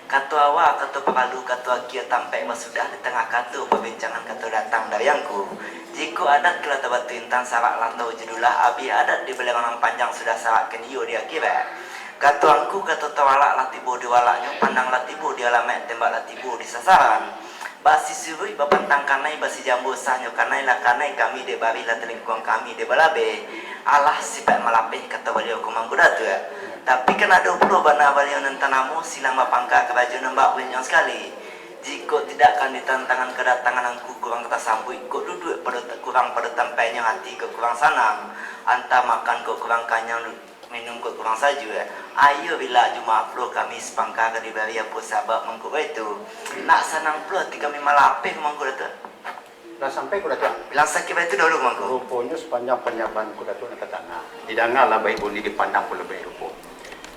Kato awal, kato paralu, kato akia tampaik basudah, di tangah kato pabincangan kato datang dari Angku. Jikok adat lah tabatu intan, sarak lah tau judulah, abih adat di baliang nan panjang, sudah sarak kan iyo di akhirat. Kato Angku, kato tawalak lah tibo di walaknyo, pandang lah tibo di alamaik, tembak lah tibo di sasaran. Basisuruik bapantang kanai, basijambo sahnyo kanai, lah kanai kami dek barih, lah talingkuang kami dek balabeh. Alah sipaik malapeh, kato baliau ko mangko Datuak. Tapi kan ado pulo bana baliau nan tanamo silang bapangka karajo nan bak balinjang sakali. Jikok tidak kan ditantangan kadatangan angku kurang tasambuik, kok duduak pado, kurang pado tampainyo hati kok kurang sanang, antah makan kok kurang kanyang, minum kok kurang sajuak. Ayo bilak Jumaat pulo kami sapangka ka dibari apo sabab mangko baitu. Nak sanang pulo hati kami malapeh mangko Datuak. Lah sampai ko Datuak? Bilang sakik baitu dahulu mangko. Ruponyo sapanjang panyaban ko Datuak nan ka tangah. Didangalah baik bunyi, dipandang pulo baik rupo.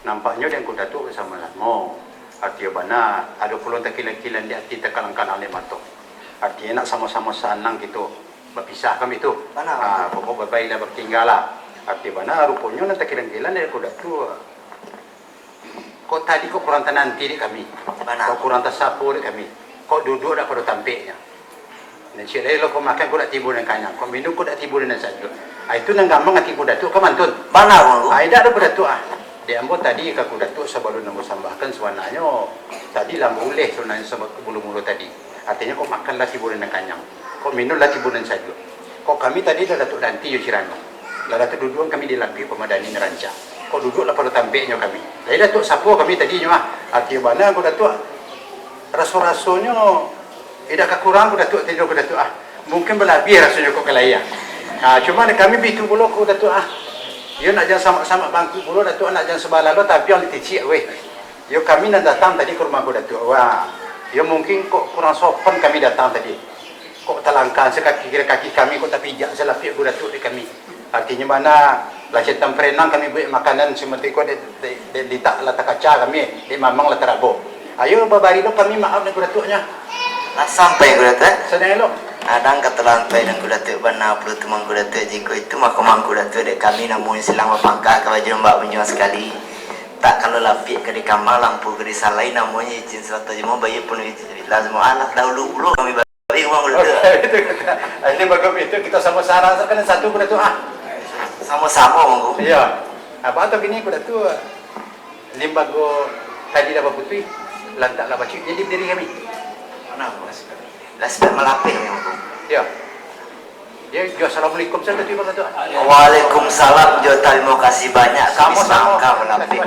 Nampaknyo dek ko Datuak samo-samo. Artinyo bana, ado pulo takilan-kilan di ati, takalang-kalang di mato. Artinyo nak samo-samo sanang kito bapisah kan itu. Bana, Ah, Bang. Pokok babailah batinggalah. Artinyo bana, ruponyo nan takilan-kilan dek ko Datuak. Kok tadi kok kurang tananti dek kami. Bana. Kok kurang tasapo dek kami. Kok duduak dak pado tampeknyo. Nan ciek lai lo kok makan kok dak tibo nan kanyang. Kok minum kok dak tibo nan sajuak. Ah, itu nan gamang ati ko Datuak ka mantun. Bana, Bang. Ah, indak ado ko Datuak ah. Dek ambo tadi ka ko Datuak sabalun ambo sambahkan sabananyo. Tadi lah ambo uleh sabananyo sabab bulu-bulu tadi. Artinyo kok makan lah tibo nan kanyang. Kok minum lah tibo nan sajuak. Kok kami tadi lah Datuak Danti jo Cirano. Lah Datuak duduak kami di lapiak pamadani nan rancak. Kok duduak lah pado tampeknyo kami. Lai Datuak sapo kami tadinyo ah. Artinyo bana ko Datuak. Raso-rasonyo indak ka kurang ko Datuak tadinyo ko Datuak ah. Mungkin balabiah rasonyo kok ka lai ah. Ha, cuma kami bitu pulo ko Datuak ah. Iyo nak jan samak-samak bangku pulo Datuak, nak jan sabalalo tabiang diticiak weh. Iyo kami nan datang tadi ka rumah ko Datuak. Wah, iyo mungkin kok kurang sopan kami datang tadi. Kok talangkah sakaki kaki kami, kok tapijak salapiak ko Datuak dek kami. Artinyo bana, lah centang parenang kami buek makanan samantiko dek, dek, dek litak lah takaca kami, dek mamang lah tarabo. Ayo babari lo kami maaf dek ko Datuaknyo. Lah sampai ko Datuak? Sadang elok. Adang ka talampai nan ko Datuak bana pulo tu mangko Datuak, jikok itu mako mangko Datuak dek kami namonyo silang bapangka karajo nan bak balinjang sakali. Tak kalau lapiak ka dikambang, lampu ka disalai, namonyo ijin sarato jamo, bayi pun ijin. Lah, semua anak dahulu pulo kami bari uang dulu tu. Ini bagus itu, kita sama-sama kan satu ko Datuak ah. Sama-sama, Bang. Iya. Apa atau gini ko Datuak, limbago tadi lah baputuih, lantak lah bacuik, jadi berdiri kami. Mana, Bang? Lah, sudah malapeh, Bang. Iya. Ya, yo, assalamualaikum sajo tu, Bang Datuak. Waalaikumsalam, jo tarimo kasih banyak. Kami Sama-sama. Sangka malapeh.